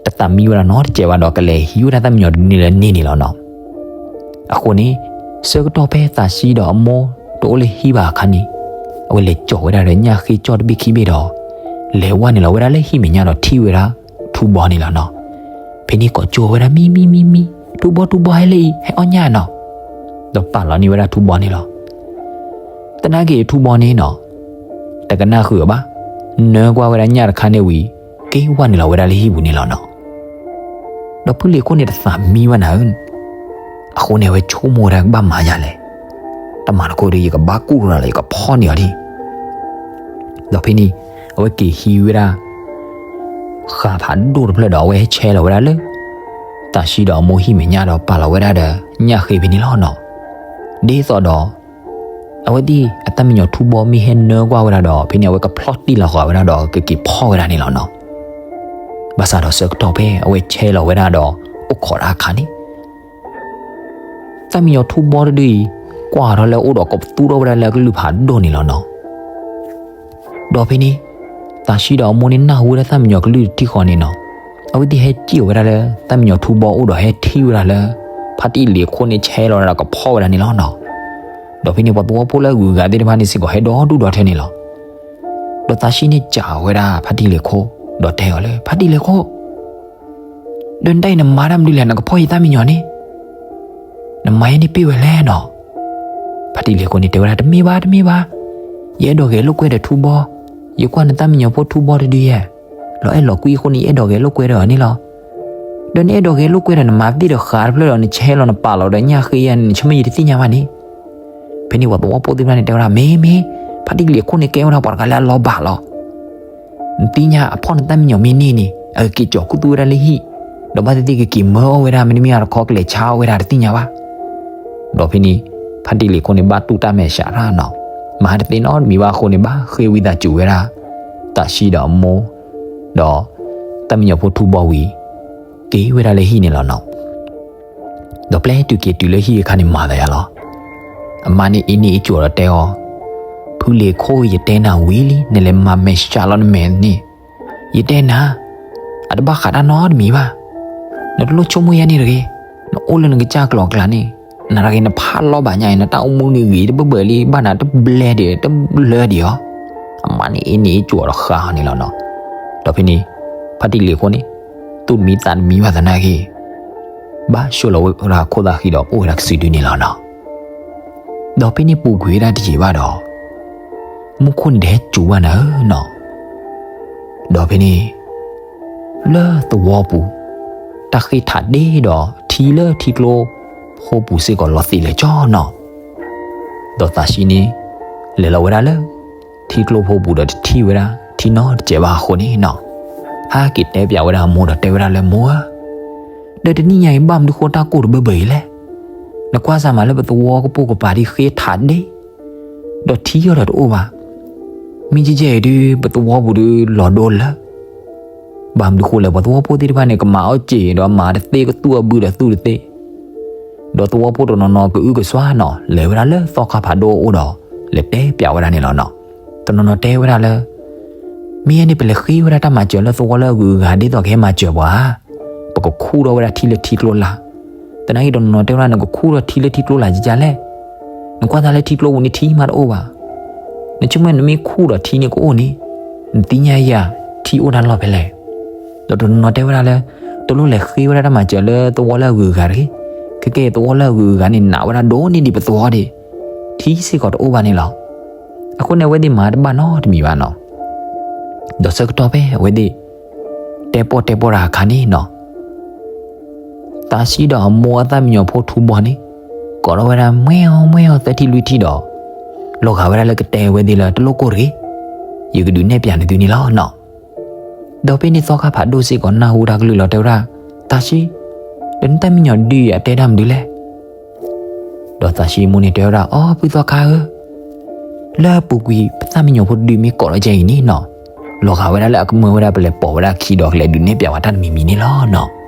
တသးမံဝဲဒၣ်နီတစဲးဘၣ်ဒီး ကလဲၤဟံးဝဲဒၣ်သၣ်မံယီၤတဒုန့ၣ်လၢန့ၣ်န့ၣ်လီၤနီၤ. အဃိန့ၣ် ဆၢကတီၢ်ဖဲသးဆှံဒီးအမိၢ်တအိၣ်လၢဟံၣ်ဘၣ်အခါန့ၣ် အဝဲလဲၤကၠီၣ်ဝဲဒၣ်ဒီးညၣ်ဃ့ကၠီၣ်တဘ့ၣ်ခံဘ့ၣ်ဒီး လဲၤဝဲနုာ်လီၤဝဲဒၣ်လၢဟံၣ်မဲာ်ညါဒီးထံၣ်ဝဲဒၣ်ထူဘီန့ၣ်လီၤနီၤ. ဖဲန့ၣ်ကိးကၠိဝဲဒၣ် မံမံမံမံ, ထူဘီထူဘီ ဟဲလၢအံၤ ဟဲအီၣ်ညၣ်နီၤ. ဒီးပာ်လီၤန့ၢ်ဝဲဒၣ်ထူဘီန့ၣ်လီၤ. သနာ်က့ထူဘီန့ၣ်နီၤ တကနၣ်ဃုာ်အီၤဘၣ်, နၢကွၢ်ဝဲဒၣ်ညၣ်တခါန့ၣ်ဝံၤ က့ၤဝဲနုာ်လီၤဝဲဒၣ်လၢဟံၣ်ပူၤန့ၣ်လီၤနီၤ. ဒီးဖုလ့ၤခိၣ်န့ၣ်တသးမံဝဲနၤဧၢ, အဃိန့ၣ် အဝဲဆိကမိၣ်ဝဲဒၣ်ကဘၣ်မၤယၤလဲၣ်, တမၤတခိၣ်ဒီး ယကဘၣ်ကူၣ်ထီၣ်လၢယကဖီၣ်န့ၢ်အီၤဒံး. ဒီးဖဲန့ၣ် အဝဲက့ၤဟံးဝဲဒၣ် ဃာ်ဖးဒိၣ်တဖျၢၣ်ဒီး အဝဲဟဲဆဲးလီၤဝဲဒၣ်လၢ သးဆှံဒီးအမိၢ်ဟံၣ်မဲာ်ညါဒီး ပာ်လီၤဝဲဒၣ်ဒီးညၣ်ဃ့ဖဲန့ၣ်လီၤနီၤ. ဒ်သိးဒီး အဝဲသ့ၣ်အသၣ်မံယီၤထူဘီမ့ၢ်ဟဲနၢကွၢ်ဝဲဒၣ်ဒီး ဖဲန့ၣ် အဝဲကဖျီၣ်တံၢ်လီၤဃာ်ဝဲဒၣ်ဒီး ကက့ၤဖီၣ်ဝဲဒၣ်န့ၣ်လီၤနီၤ. ဘၣ်ဆၣ်ဒီးဆၢကတီၢ်ဖဲအဝဲဆဲးလီၤဝဲဒၣ်ဒီး အိၣ်ခိးတၢ်အခါန့ၣ် သၣ်မံယီၤထူဘီတဒုအံၤ ကွၢ်ထီၣ်လၢအအိၣ်ဒီး ကိးပသူထီၣ်ဝဲဒၣ်လၢအကလုၢ်ဖးဒိၣ်န့ၣ်လီၤနီၤ. ဒီးဖဲန့ၣ် သးဆှံဒီးအမိၢ်န့ၣ်နၢ်ဟူဝဲဒၣ်သၣ်မံယီၤကလုၢ်တထံၣ်ဃီန့ၣ်နီၤ, အဝဲသ့ၣ်ဟဲစံၣ်ဝဲဒၣ်လၢ သၣ်မံယီၤထူဘီအိၣ်ဒီး ဟဲထံၣ်ဝဲဒၣ်လၢ ဖါတံၢ်လ့ၤခိၣ်န့ၣ်ဆဲးလီၤဝဲဒၣ်ဒီးကဖီၣ်ဝဲဒၣ်န့ၣ်လီၤနီၤ. ဒီးဖဲန့ၣ် ပှၤသဝီဖိလၢအဂုၤအဂၤသ့ၣ်တဖၣ်န့ၣ်စ့ၢ်ကီး ဟဲဒီဒူၣ်ဒီထၢန့ၣ်လီၤ. ဒီးသးဆှံန့ၣ်စံးဝဲဒၣ်ဖါတံၢ်လ့ၤခိၣ် ဒီးတဲအီၤလၢ ဖါတံၢ်လ့ၤခိၣ် ဒီးနတၢ်အံၤနမၤတၢ်မနုၤလဲၣ် နကဖီၣ်ယသၣ်မံယီၤန့ၣ်, နမၤယဲန့ၣ်ပ့ၢ်ဝဲလဲၣ်နီၤ. ဖါတံၢ်လ့ၤခိၣ်န့ၣ်တဲဝဲဒၣ် တမ့ၢ်ဘၣ် တမ့ၢ်ဘၣ်, ယအဲၣ်ဒိးဂဲၤလိာ်ကွဲဒီးထူဘီ, ယကွၢ်နသၣ်မံယီၤဖိထူဘီတဒုယဲၢ်, လီၤအဲၣ်လီၤကွံအဃိန့ၣ် ယအဲၣ်ဒိးဂဲၤလိာ်ကွဲဒီးအီၤန့ၣ်လီၤ. ဒီးနအဲၣ်ဒိးဂဲၤလိာ်ကွဲဒီးနမၤသ့ၣ်ဒီးဃာ်တဖျၢၣ်ဒီး နဆဲးလီၤနပာ်လီၤဒီးညၣ်ဃ့ယဲၢ်န့ၣ် နဆိကမိၣ်ယတသ့ၣ်ညါဘၣ်န့ၣ်. ဖဲန့ၣ်ပှၤသဝီဖိသ့ၣ်တဖၣ်န့ၣ်တဲဝဲဒၣ် မ့ၢ်မ့ၢ်, ဖါတံၢ်လ့ၤခိၣ်န့ၣ်ကဲဝဲဒၣ်ပှၤတဂၤလၢအလီၤဘၣ်လီၤ. နသ့ၣ်ညါအဖီၣ်နသၣ်မံယီၤမ့ၢ်န့ၢ်န့ၣ် အကက့ၤကၠီၤခူသူၣ်ဝဲဒၣ်လၢဟံၣ်, ဒီးဘၣ်သ့ၣ်သ့ၣ်ကက့ၤမၢအီၣ်ဝဲဒၣ် မ့တမ့ၢ်အတခီကလဲၤဆါအီၣ်ဝဲဒၣ်တသ့ၣ်ညါဘၣ်. ဒီးဖဲန့ၣ် ဖါတံၢ်လ့ၤခိၣ်န့ၣ်ဘၣ်တူၢ်တၢ်မဲာ်ဆှးတၢ်နီၤ, မၤတသ့နီတမံၤဘၣ်အဃိန့ၣ် ဘၣ်ဃ့ဝံသးစူၤဝဲဒၣ် သးဆှံဒီးအမိၢ် ဒီး သၣ်မံယီၤဖိထူဘီဝံၤ က့ၤဝဲဒၣ်လၢဟံၣ်န့ၣ်လီၤနီၤ. ဒီးပျဲတုၤက့ၤတုၤလၢဟံၣ်အခါန့ၣ်မၤသးယါလီၤ. အမါန့ၣ်အ့န့ၢ်အ့ကၠီၤဒီးတဲအီၤ, ဖုလ့ၤခိၣ် ယတဲနၤဝံၤလံ နလဲၤမၤမဲာ်ဆှးလီၤနမဲာ်န့ၣ်, ယတဲနၤ, အတဘၣ်ဃးတၢ်နီတမံၤဘၣ်. နတလိၣ်ဆိကမိၣ်ယဲန့ၣ်တဂ့ၤ, နအိၣ်လၢနကစၢ်ကျိၤအကျါန့ၣ်, န နတဂ့ၤ နဖးလီၤဘၣ်ညါအံၤ နတၢ်အိၣ်မူန့ၣ်ဂ့ၤတဘၢဘၢလံ ဘၣ်နၤတဘျဲဒံး တဘျဲဒံးအီၤ, အမါန့ၣ်အ့န့ၣ်အ့ကၠီၤဒီးဃါအီၤန့ၣ်လီၤနီၤ. ဒီးဖဲန့ၣ် ဖါတံၢ်လံၤအဃိန့ၣ် သူၣ်တမံသးတမံဘၣ်သနာ်က့ ဘၣ်ဆိၣ်လီၤဝဲဒၣ်ခိၣ်သၣ်ဃံဒီးအိၣ်ဝဲဒၣ်ကစုဒုန့ၣ်လီၤနီၤ. ဒီးဖဲန့ၣ်ပူၤကွံာ်ဝဲဒၣ်တယံာ်ဘၣ်ဒီး မူခိၣ်န့ၣ်တဟဲစူၤဘၣ်နၤဧၢနီၤ. ဒီးဖဲန့ၣ် လၢသဝီပူၤ တၢ်ဃ့ထးဒ့ဒီး ထံလၢထံကျိဖိပူၤစ့ၢ်ကီးလီၤသံးလဲၤကၠီနီၤ. ဒီးသးဆှံန့ၣ် လဲၤလီၤဝဲဒၣ်လၢ ထံကျိဖိပူၤဒီးတထံၣ်ဝဲဒၣ်ထံနီတစဲးဘၣ်အဃိန့ၣ်နီၤ, ဟဲက့ၤတဲပၠးဝဲဒၣ်အမိၢ်ဒီးတဲဝဲဒၣ်လၢမိၢ်ဧၢ, ဒီးတနံၣ်ညါအံၤဘၣ်မနုၤဃိတၢ်ကိၢ်တဘၢဘၢအံၤလဲၣ်. နကွၢ်စၢ်မးလၢပသဝီကပိာ်ကပၤဒ်ဃ့ထးဒ့ ဒီးထံအီၤဒီးတအိၣ်ဘၣ်. မ့ၢ်ကဲကဲအံၤဒုး ပသဝီပူၤဒုးလီၤဒိလၢ ဘၣ်မနုၤဃိလဲၣ် ပှၤသဝီဖိသ့ၣ်တဖၣ်န့ၣ် ကမၤအီၣ်စ့ၤဒီးမၤတသ့ ကသူၣ်အဘုဒီးသူၣ်တသ့, ဒီးသဝီဖိတနီၤနီၤကအုကစွါနီၤ လဲၤဝဲဒၣ်လၢသီခါဖးဒိၣ်အအိၣ်ဒီး လဲၤတဲပၠးဝဲဒၣ်န့ၣ်လီၤနီၤ. တနီၤနီၤတဲဝဲဒၣ်လၢ မ့ၢ်ယဲန့ၣ် ပလဲၤဃ့ဝဲဒၣ်တၢ်မၤစၢၤလၢသဝီလၢအဂုၤအဂၤဒ်သိးကဟဲမၤစၢၤပှၤဧါ, ပကခူၣ်ထီၣ်ဝဲဒၣ်ထံလၢထံကျိလာ်. သနာ်က့ဒီးနီၤနီၤတဲဝဲဒၣ် နကခူၣ်ထီၣ်ထံလၢထံကျိလာ်ကကလဲၣ်. နကွၢ်သးလၢထံကျိပူၤန့ၣ်ထံမးတအိၣ်ဘၣ်. နဆိကမိၣ်နမ့ၢ်ခူၣ်ဒီးထံန့ၣ်ကအိၣ်န့ၣ်, နသ့ၣ်ညါယၤ ထံအိၣ်တၢ်လီၢ်ဖဲလဲၣ်. ဒီးတနီၤနီၤတဲဝဲဒၣ်လၢ တလိၣ်လဲၤဃ့ဝဲဒၣ်တၢ်မၤစၢၤလၢသဝီလၢအဂုၤအဂၤတဂ့ၤ. ခဲကဲသဝီလၢအဂုၤအဂၤန့ၣ် နာ်ဝဲဒၣ်ဒိၣ်န့ၢ်ဒံးပသဝီဒံး, ထံစ့ၢ်ကီးတအိၣ်ဘၣ်န့ၣ်လီၤ. အဃိန့ၣ် အဝဲသ့ၣ်မၤတဘၣ်နီတမံၤဘၣ်နီၤ. ဒီးဆၢကတီၢ်ဖဲအဝဲသ့ၣ် တဲပီၣ်တဲပီၣ်တၢ်အခါန့ၣ်နီၤ, သးဆှံဒီးအမိၢ်အသၣ်မံညီၤဖိထူဘီန့ၣ် ကိးထီၣ်ဝဲဒၣ် မှဲအီၤ မှဲအီၤ သၢထံလွံၢ်ထံဒီး လီၤဂာ်ဝဲဒၣ်လၢကတဲဝဲသ့ၣ်လၢ တလိၣ်ကိၢ်တဂ့ၤ, ယကဒုးနဲၣ်ပၠးနသုန့ၣ်လီၤနီၤ. ဒီးဖဲန့ၣ်သီခါဖးဒိၣ်စ့ၢ်ကီးနၢ်ဟူတၢ်ကလုၢ်လီၤ တဲဝဲဒၣ်, သးဆှံ, ဒီးနသၣ်မံညီၤတဒုအံၤအတဲတၢ်မနုၤလဲၣ်. ဒီးသးဆှံမိၢ်န့ၣ်တဲဝဲဒၣ်, အိ ဖုသီခါဧၢ, လၢအပူၤကွံာ်ပသၣ်မံညီၤဖိတဒုမ့ၢ်ကိးထီၣ်ကဲအံၤန့ၣ်နီၤ, လီၤဂာ်ဝဲဒၣ်လၢအကမၢဝဲဒၣ်ပလဲၤပိာ်ဝဲဒၣ်ခံဒီး ကလဲၤဒုးနဲၣ်ပၠးဝဲတၢ်တမံၤမံၤန့ၣ်လီၤနီၤ.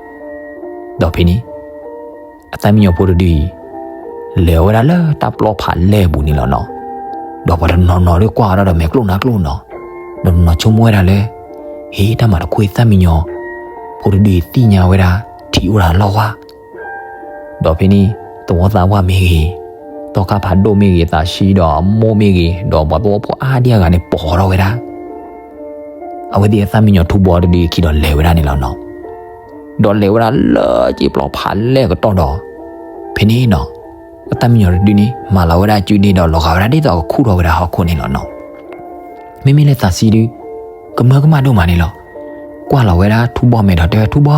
ဒီးဖဲန့ၣ် အသၣ်မံညီၤဖိတဒုအံၤ လဲၤဝဲဒၣ်လၢတၢ်ပျီဖးလဲၢ်အပူၤန့ၣ်လီၤနီၤ. ဒီးပှၤတနီၤနီၤဒုးကွၢ်ဒီးမဲာ်ကျိၣ်နါကျိၣ်နီၤ, ဒီးနီၤဆိကမိၣ်ဝဲဒၣ်လၢ ဟ့ တၢ်မၤတခီအံၤ သၣ်မံညီၤဖိတဒုအံၤသ့ၣ်ညါဝဲဒၣ် ထံအိၣ်တၢ်လီၢ်ဝါ ဒီးဖဲန့ၣ် သဝီသးပှၢ်မ့ၢ်ဂ့ၤ, သီခါဖးဒိၣ်မ့ၢ်ဂ့ၤ, သးဆှံဒီးအမိၢ်မ့ၢ်ဂ့ၤ, ဒီးပှၤသဝီဖိအါဒံအါဂၤန့ၣ် ပိာ်ထီၣ်ဝဲဒၣ် အဝဲသ့ၣ်အသၣ်မံညီၤထူဘီတဒုခံဒီးလဲၤဝဲဒၣ်န့ၣ်လီၤနီၤ. ဒီးလဲၤဝဲဒၣ်လၢစ့ပျီဖးလဲၢ်ကတီၢ်ဒီး ဖဲန့ၣ်နီၤ အသၣ်မံညီၤတဒုန့ၣ် မၤလီၤဝဲဒၣ်အစုန့ၣ်ဒီး လီၤဂာ်ဝဲဒၣ်ဒ်သိးကခူၣ်ထီၣ်ဝဲဒၣ်ဟီၣ်ခိၣ်န့ၣ်လီၤနီၤ. မ့မ့ၢ်လၢသးဆှံဒု ကမၢကမၣ်ဒိၣ်မးန့ၣ်လီၤ. ကွၢ်လီၤဝဲဒၣ်ထူဘီမဲာ်ဒီးတဲဝဲ ထူဘီ,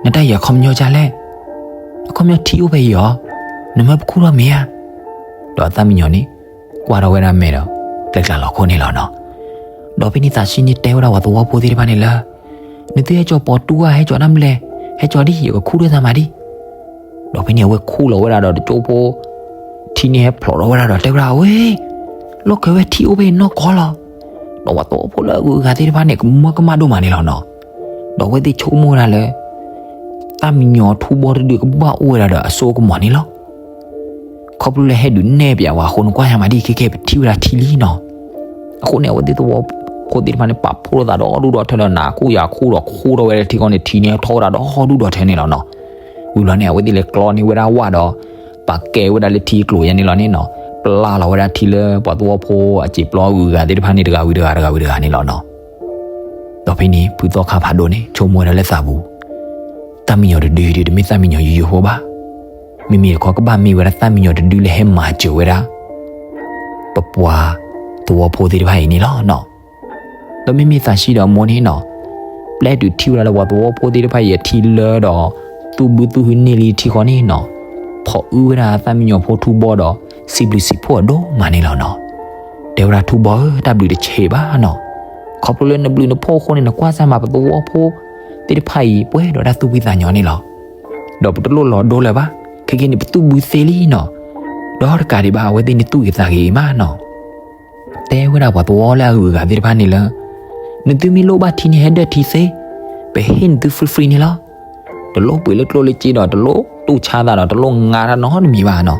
နတၢ်အံၤအခီပညီဒ်လဲၣ်. အခီပညီထံအိၣ်ဖဲအံၤအီၤ, နမၢပခူၣ်ထီၣ်မ့ၢ်ဧါ. ဒီးအသၣ်မံညီၤန့ၣ် ကွၢ်ထီၣ်ဝဲဒၣ်မဲာ်ဒီး ကျဲကျါလီၤခိၣ်န့ၣ်လီၤနီၤ. ဒီးဖဲန့ၣ်သးဆှံန့ၣ်တဲဝဲဒၣ်ပှၤသဝီဖိသ့ၣ်တဖၣ်န့ၣ်လၢ နသုဟဲကၠီၤပိာ်တူၢ်ဧါ, ဟဲကၠီၤတၢ်မနုၤလဲၣ်, ဟဲကၠီၤဒံး ယကခူၣ်ထီၣ်သးမးဒံး. ဒီးဖဲန့ၣ်အဝဲခူၣ်လီၤဝဲဒၣ်ဒီးတကၠိဖိ ထံန့ၣ်ဟဲဖျိးထီၣ်ဝဲဒၣ်ဒီးတဲဝဲဒၣ် အဝဲ လီၢ်ခၢၣ်ဝဲထံအိၣ်ဖဲအံၤနီၢ်ကီၢ်လီၤ. ဒီးပှၤသဝီဖိလၢအဂုၤအဂၤသ့ၣ်တဖၣ်န့ၣ် ကမၢကမၣ်ဒိၣ်မးန့ၣ်လီၤနီၤ. ဒီးအဝဲသ့ၣ်ဆိကမိၣ်ဝဲဒၣ်လၢ သၣ်မံညီၤထူဘီတဒုကဘၣ်အိၣ်ဝဲဒၣ်ဒီးအစိအကမီၤန့ၣ်လီၤ. ခီဖျိလၢဟဲဒုးနဲၣ်ပၠးဝဲအဃိန့ၣ် ကွၢ်ယါမးဒံး ခဲကဲပထံၣ်ဝဲဒၣ်ထံလံနီၤ. အဃိန့ၣ် အဝဲသ့ၣ်သဝီဖိသ့ၣ်တဖၣ်န့ၣ် ပာ်ဖှိၣ်လိာ်သးဒီဒူၣ်ဒီထၢဒီး နၢ်ခူၣ်ယၤခူၣ်ဒီးခူၣ်ထီၣ်ဝဲဒၣ်ထံဃီန့ၣ် ထံန့ၣ်ထီၣ်ဝဲဒၣ်ဒီဒူၣ်ဒီထၢန့ၣ်လီၤနီၤ. ဝံၤလီၤန့ၣ် အဝဲသ့ၣ်လဲၤကျီန့ၢ်ဝဲဒၣ်ဝၣ်ဒီး ပာ်ကဲဝဲဒၣ်လၢထံကျိၤယါန့ၣ်လီၤန့ၣ်နီၤ. ပျၢ်လီၤဝဲဒၣ်ထံလၢပှၤသဝီဖိအစံာ်ပျီအဂုၤအဂၤသ့ၣ်တဖၣ်န့ၣ် တဂၤဝံၤတဂၤ တဂၤဝံၤတဂၤန့ၣ်လီၤနီၤ. ဒီးဖဲန့ၣ် ဖုသီခါဖးဒိၣ်န့ၣ် ဆိကမိၣ်ဝဲဒၣ်လၢသးပူၤ သၣ်မံညီၤတဒုဒုး တမ့ၢ်သၣ်မံညီၤယိယိဖိဘၣ်. မ့မ့ၢ်တခီကဘၣ်မ့ၢ်ဝဲဒၣ်သၣ်မံညီၤတဒုလၢဟဲမၤစၢၤဝဲဒၣ် ပပှၤသဝီဖိသ့ၣ်တဖၣ်အံၤန့ၣ်လီၤနီၤ. ဒီးမ့မ့ၢ်သးဆှံဒီးအမိၢ်န့ၣ်နီၤ ပျဲတုၤထံၣ်ဝဲဒၣ်လၢပှၤသဝီဖိသ့ၣ်တဖၣ်အံၤအထံလၢဒီး သူၣ်ဘုသူၣ်ဟုန့ၢ်လံထံဃီန့ၣ်နီၤ ဖိးအုဝဲဒၣ်သၣ်မံညီၤဖိထူဘီဒီး စံးဘျုးစံးဖှိၣ်အဒိၣ်မးန့ၣ်လီၤနီၤ. တဲဝဲဒၣ်ထူဘီဧၢ တၢ်ဘျုးတဆံးဘၣ်နီၤ. ခီဖျိလၢနဘျုးနဖှိၣ်အဃိန့ၣ် နကွၢ်စၢ်မးပသဝီဖိသ့ၣ်တဖၣ်အံၤ ပှဲၤဒီးတၢ်သူၣ်ဖှံသးညီန့ၣ်လီၤ. ဒီးပတလိၣ်လီၤဒိလၢၤဘၣ်. ခဲကနံၣ် ပသူၣ်ဘုသ့လံနီၤ. ဒီးတကးဒံးဘၣ် အဝဲသ့ၣ်န့ၣ်သူၣ်ဂ့ၤသးဂ့ၤမးနီၤ. တဲဝဲဒၣ်ပှၤသဝီလၢအဂုၤအဂၤသ့ၣ်တဖၣ်န့ၣ်လၢ နသုမ့ၢ်လိၣ်ဘၣ်ထံန့ၣ် ဟဲဒၢၣ်ထံသ့, ပဟ့ၣ်နသု free free န့ၣ်လီၤ. တလိၣ်ပှ့ၤလၢကျိၣ်လၢစ့ဒီး တလိၣ်တူၢ်ဆါသးဒီး တလိၣ်ငါတၢ်နီတမံၤဘၣ်နီၤ.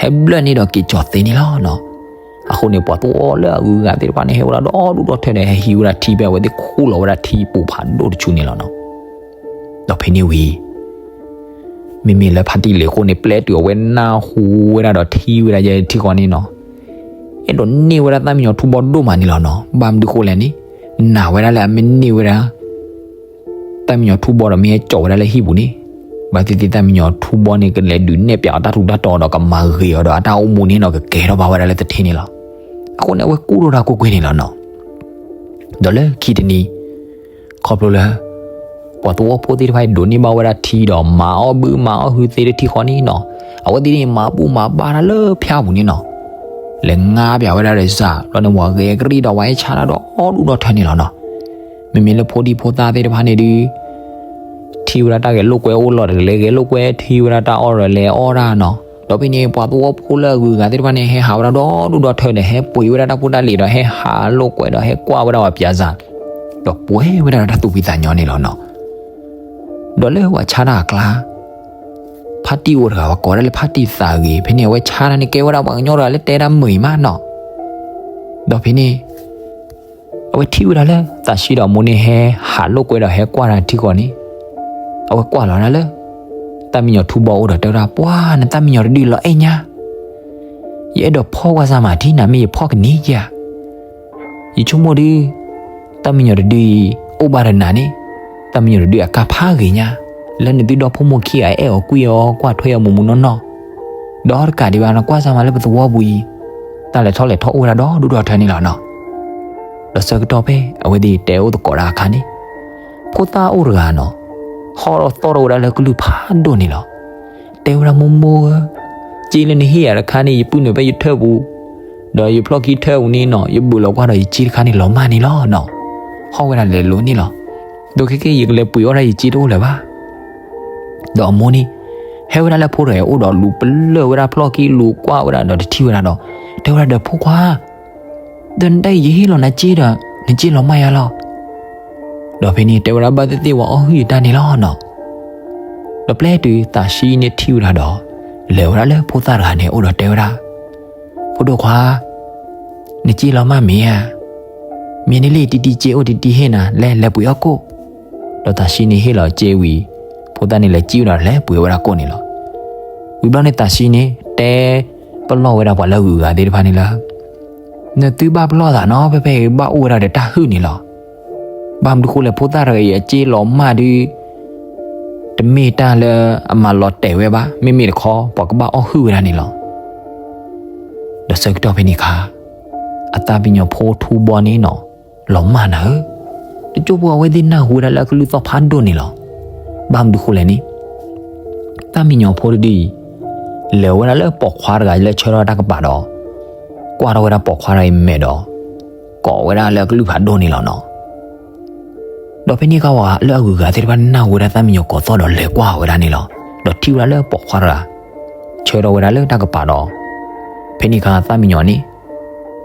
ဟဲဘျၢၣ်န့ၣ်ဒီးက့ၤကၠီၤသ့န့ၣ်လီၤနီၤ. အဃိန့ၣ် ပှၤသဝီလၢအဂုၤအဂၤသ့ၣ်တဖၣ်န့ၣ် ဟဲဝဲဒၣ်ဒီဒူၣ်ဒီထၢဒီး ဟဲဟံးဝဲဒၣ်ထံဖဲအဝဲသ့ၣ်ခူၣ်လီၤဝဲဒၣ်ထံပူၤဖးဒိၣ်တဆူန့ၣ်လီၤနီၤ. ဒီးဖဲန့ၣ်ဝံၤ မ့မ့ၢ်လၢဖါတံၢ်လံၤအဃိန့ၣ် ပျဲတုၤအဝဲနၢ်ဟူဝဲဒၣ်ဒီးထံၣ်ဝဲဒၣ်ယဲထံဃီန့ၣ်နီၤ, အဲၣ်ဒိးန့ၢ်ဝဲဒၣ်သၣ်မံယီၤထူဘီဒိၣ်မးန့ၣ်လီၤနီၤ. ဘၣ်မနုၤဃိလဲၣ်န့ၣ်, နာ်ဝဲဒၣ်လၢအမ့ၢ်န့ၢ်ဝဲဒၣ် သၣ်မံယီၤထူဘီဒီးမ့ၢ်ဟဲကၠီဝဲဒၣ်လၢဟံၣ်ပူၤန့ၣ်, ဘၣ်သ့ၣ်သ့ၣ်သၣ်မံယီၤထူဘီန့ၣ် ကလဲၤဒုးနဲၣ်ပၠးအီၤတၢ်ထူးတၢ်တီၤဒီးကမၤဂ့ၤအီၤဒီးအတၢ်အိၣ်မူန့ၣ်နီၤ ကကဲထီၣ်ဘၣ်ဝဲဒၣ်လၢတထံန့ၣ်လီၤ. အဃိန့ၣ် အဝဲကူၣ်ထီၣ်တၢ်ကွ့ၢ်ကွ့ၢ်န့ၣ်လီၤနီၤ. ဒီးလၢခံတနံၤ ခီဖျိလၢ ပှၤသဝီဖိသ့ၣ်တဖၣ်အံၤဒိးန့ၢ်ဘၣ်ဝဲဒၣ်ထံဒီး မၤအီၣ်ဘုမၤအီၣ်ဟုသ့တထံဃီန့ၣ်နီၤ, အဝဲသ့ၣ်န့ၣ်မၤဘူၣ်မၤဘါတၢ်လၢဖၠါပူၤန့ၣ်နီၤ, လဲၤငါပၠးဝဲဒၣ်ဒီးစၢ်လီၤန့ၣ် ပှၤဂဲၤကရံၣ်ဒီးပှၤဟဲဆါတၢ်ဒီဒူၣ်ဒီထၢန့ၣ်လီၤနီၤ. မ့မ့ၢ်လၢဖိဒံဖိသၣ်သ့ၣ်တဖၣ်န့ၣ်ဒုး ထံၣ်ဝဲဒၣ်တၢ်ဂဲၤလိာ်ကွဲအိၣ်လီၤဒီး လဲၤဂဲၤလိာ်ကွဲ, ထံၣ်ဝဲဒၣ်တၢ်အီၣ်ဒီးလဲၤအီၣ်တၢ်နီၤ. ဒီးဖဲန့ၣ် ပှၤသဝီဖိလၢအဂုၤအဂၤသ့ၣ်တဖၣ်န့ၣ် ဟဲဟးဝဲဒၣ်ဒီဒူၣ်ဒီထၢဒီး ဟဲပှ့ၤဝဲဒၣ်တၢ်ဖိတၢ်လံၤဒီး ဟဲဟးလိာ်ကွဲဒီး ဟဲကွၢ်ဝဲဒၣ်ပှၤပၠးစၢ်, ဒီးပှဲၤဝဲဒၣ်ဒီးတၢ်သူၣ်ဖှံသးညီန့ၣ်လီၤနီၤ. ဒီးလၢပှၤဆါတၢ်အကျါ ဖါတံၢ်အိၣ်တဂၤ ပှၤကိးဒၣ်လၢဖါတံၢ်သးဂ့ၤ, ဖဲန့ၣ် အဝဲဆါတၢ်န့ၣ် ကဲဝဲဒၣ်ပှၤကညီတဂၤလၢတဲဒၣ်မုာ်အံၤမးနီၤ. ဒီးဖဲန့ၣ် အဝဲထံၣ်ဝဲဒၣ်လၢသးဆှံဒီးအမိၢ်န့ၣ် ဟဲဟးလိာ်ကွဲဒီးဟဲကွၢ်တၢ်ထံဃီန့ၣ်, အဝဲကွၢ်လီၤဒၣ်လၢ သၣ်မံယီၤထူဘီအိၣ်ဒီးတဲဝဲဒၣ်, ပှၤ နသၣ်မံယီၤတဒုလီၤအဲၣ်ညါ, ယအဲၣ်ဒိးဖီၣ်ကွၢ်စၢ်မး ထံနၤမ့ၢ်ယဖီၣ်ကန့ၢ်ဧါ. ယဆိကမိၣ်ဒုး သၣ်မံယီၤတဒုအံၤ အိၣ်ဘၣ်ဒီးနၤန့ၣ်, သၣ်မံယီၤတဒုအကါဖးဂ့ၤညါ, လၢနသုဒီဖိမိၢ်ခံဂၤအဲၣ်အီၤကွံအီၤ ကွၢ်ထွဲအီၤမုၢ်မုၢ်နီၢ်နီၢ်, ဒီးတကးဒံးဘၣ် နကွၢ်စၢ်မးလၢပသဝီပူၤအံၤ, တၢ်လဲၤထီၣ်လဲၤထီအိၣ်ဝဲဒၣ်ဒီဒူၣ်ဒီထၢန့ၣ်လီၤနီၤ. ဒီးဆၢကတီၢ်ဖဲ အဝဲသ့ၣ်တဲအိၣ်သကိးတၢ်အခါန့ၣ်, ဖိသၣ်အိၣ်တဂၤနီၤ, ဟီၣ်ဒီးသီၣ်ထီၣ်ဝဲဒၣ်လၢကလုၢ်ဖးဒိၣ်န့ၣ်လီၤ. တဲဝဲဒၣ်, မိၢ်မိၢ်ဧၢ, စ့လၢနဟ့ၣ်ယၤတခါန့ၣ် ယပုၢ်နုာ်ဖဲယထၢၣ်ပူၤ, ဒီးယဖျီၣ်ခံထၢၣ်ပူၤန့ၣ်နီၤ, ယဘုးလီၤကွၢ်ဒီးယစ့တခါန့ၣ် လီၤမၢ်န့ၣ်လီၤနီၤ. ဟီၣ်ဝဲဒၣ်လဲၤလိၤန့ၣ်လီၤ. ဒီးခဲကဲ ယကလဲၤပှ့ၤအီၣ်ဒၣ်ယစ့တအိၣ်လၢၤဘၣ်. ဒီးအမိၢ်န့ၣ် ဟဲဝဲဒၣ်လၢဖိတဂၤအအိၣ်ဒီး လူၤပလၢၢ်ဝဲဒၣ်ဖျီၣ်ခံ လူၤကွၢ်ဝဲဒၣ်ဒီးတထံၣ်ဝဲဒၣ်ဒီး တဲဝဲဒၣ်ဒီး ဖိခွါ ဒီးနတၢ်အံၤ ယဟ့ၣ်လီၤနၤစ့ဒီး နစ့လီၤမၢ်ယါလီၤ. ဒီးဖဲန့ၣ် တဲဝဲဒၣ် ဘၣ်သ့ၣ်သ့ၣ် ပှၤအီၣ်ဟုၣ်ယတၢ်န့ၣ်လီၤနီၤ. ဒီးပျဲတုၤသးဆှံန့ၣ်ထံၣ်ဝဲဒၣ်ဒီး လဲၤဝဲဒၣ်လၢဖိသၣ်တဂၤန့ၣ်အအိၣ်ဒီးတဲဝဲဒၣ်, ဖိဒိၣ်ခွါ, နစ့လီၤမၢ်မ့ၢ်ဧါ. မ့ၢ်န့ၣ်လံ တံတံစ့အိၣ် တံတံဟ့ၣ်နၤ လဲၤလဲၤပှ့ၤအီၣ်ကိၣ်. ဒီးသးဆှံန့ၣ်ဟ့ၣ်လီၤစ့ဝံၤ ဖိသၣ်န့ၣ်လဲၤစံၣ်ဝဲဒီး လဲၤပှ့ၤဝဲဒၣ်ကိၣ်န့ၣ်လီၤ. ဝံၤဘျီန့ၣ် သးဆှံန့ၣ် တဲပလီၢ်ဝဲဒၣ်ပှၤလၢအဂုၤအဂၤသ့ၣ်တဖၣ်န့ၣ်လၢ နသုဘၣ်ပလီၢ်သးနီၤ, ဖဲဖဲအံၤဘၣ်အိၣ်ဝဲဒၣ်ဒီးတၢ်ဟုၣ်န့ၣ်လီၤ. ဘၣ်မနုၤဃိလဲၣ် ဖိသၣ်တဂၤအံၤ အစ့လီၤမၢ်ဒုး တမ့ၢ်တၢ်လၢအမၤလီၤတဲာ်ဝဲဘၣ်, မ့မ့ၢ်တခီ ပှၤကဘၣ်အီၣ်ဟုၣ်ဝဲဒၣ်န့ၣ်လီၤ. ဒီးဆၢကတီၢ်ဖဲန့ၣ်အခါ အသၣ်ပညိၣ်ဖိထူဘီန့ၣ်နီၤ လီၤမၢ်နၤဧၢ, တကၠိဖိအဝဲသ့ၣ်နၢ်ဟူဝဲဒၣ်လၢအကလုၢ်သီၣ်ဖးဒိၣ်န့ၣ်လီၤ. ဘၣ်မနုၤဃိလဲၣ်န့ၣ် သၣ်မံညီၤဖိတဒုအံၤ လဲၤဝဲဒၣ်လၢပိာ်ခွါတဂၤလၢဆၢထၢၣ်တၢ်ကပၤဒီး ကွၢ်ထီၣ်ဝဲဒၣ်ပိာ်ခွါတဂၤအံၤမဲာ်ဒီး ကိးဝဲဒၣ်လၢအကလုၢ်ဖးဒိၣ်န့ၣ်လီၤနီၤ. ဒီးဖဲန့ၣ်အခါဝဲလၢအဂုၤအဂၤသ့ၣ်တဖၣ်နၢ်ဟူဝဲဒၣ်သၣ်မံညီၤကိးသီၣ်ဒီးလဲၤကွၢ်ဝဲဒၣ်န့ၣ်လီၤ. ဒီးထံၣ်ဝဲဒၣ်လၢပိာ်ခွါတဂၤ ဆၢထၢၣ်ဝဲဒၣ်လၢတၢ်ကပၤဒီး ဖဲန့ၣ်အခါသၣ်မံညီၤန့ၣ်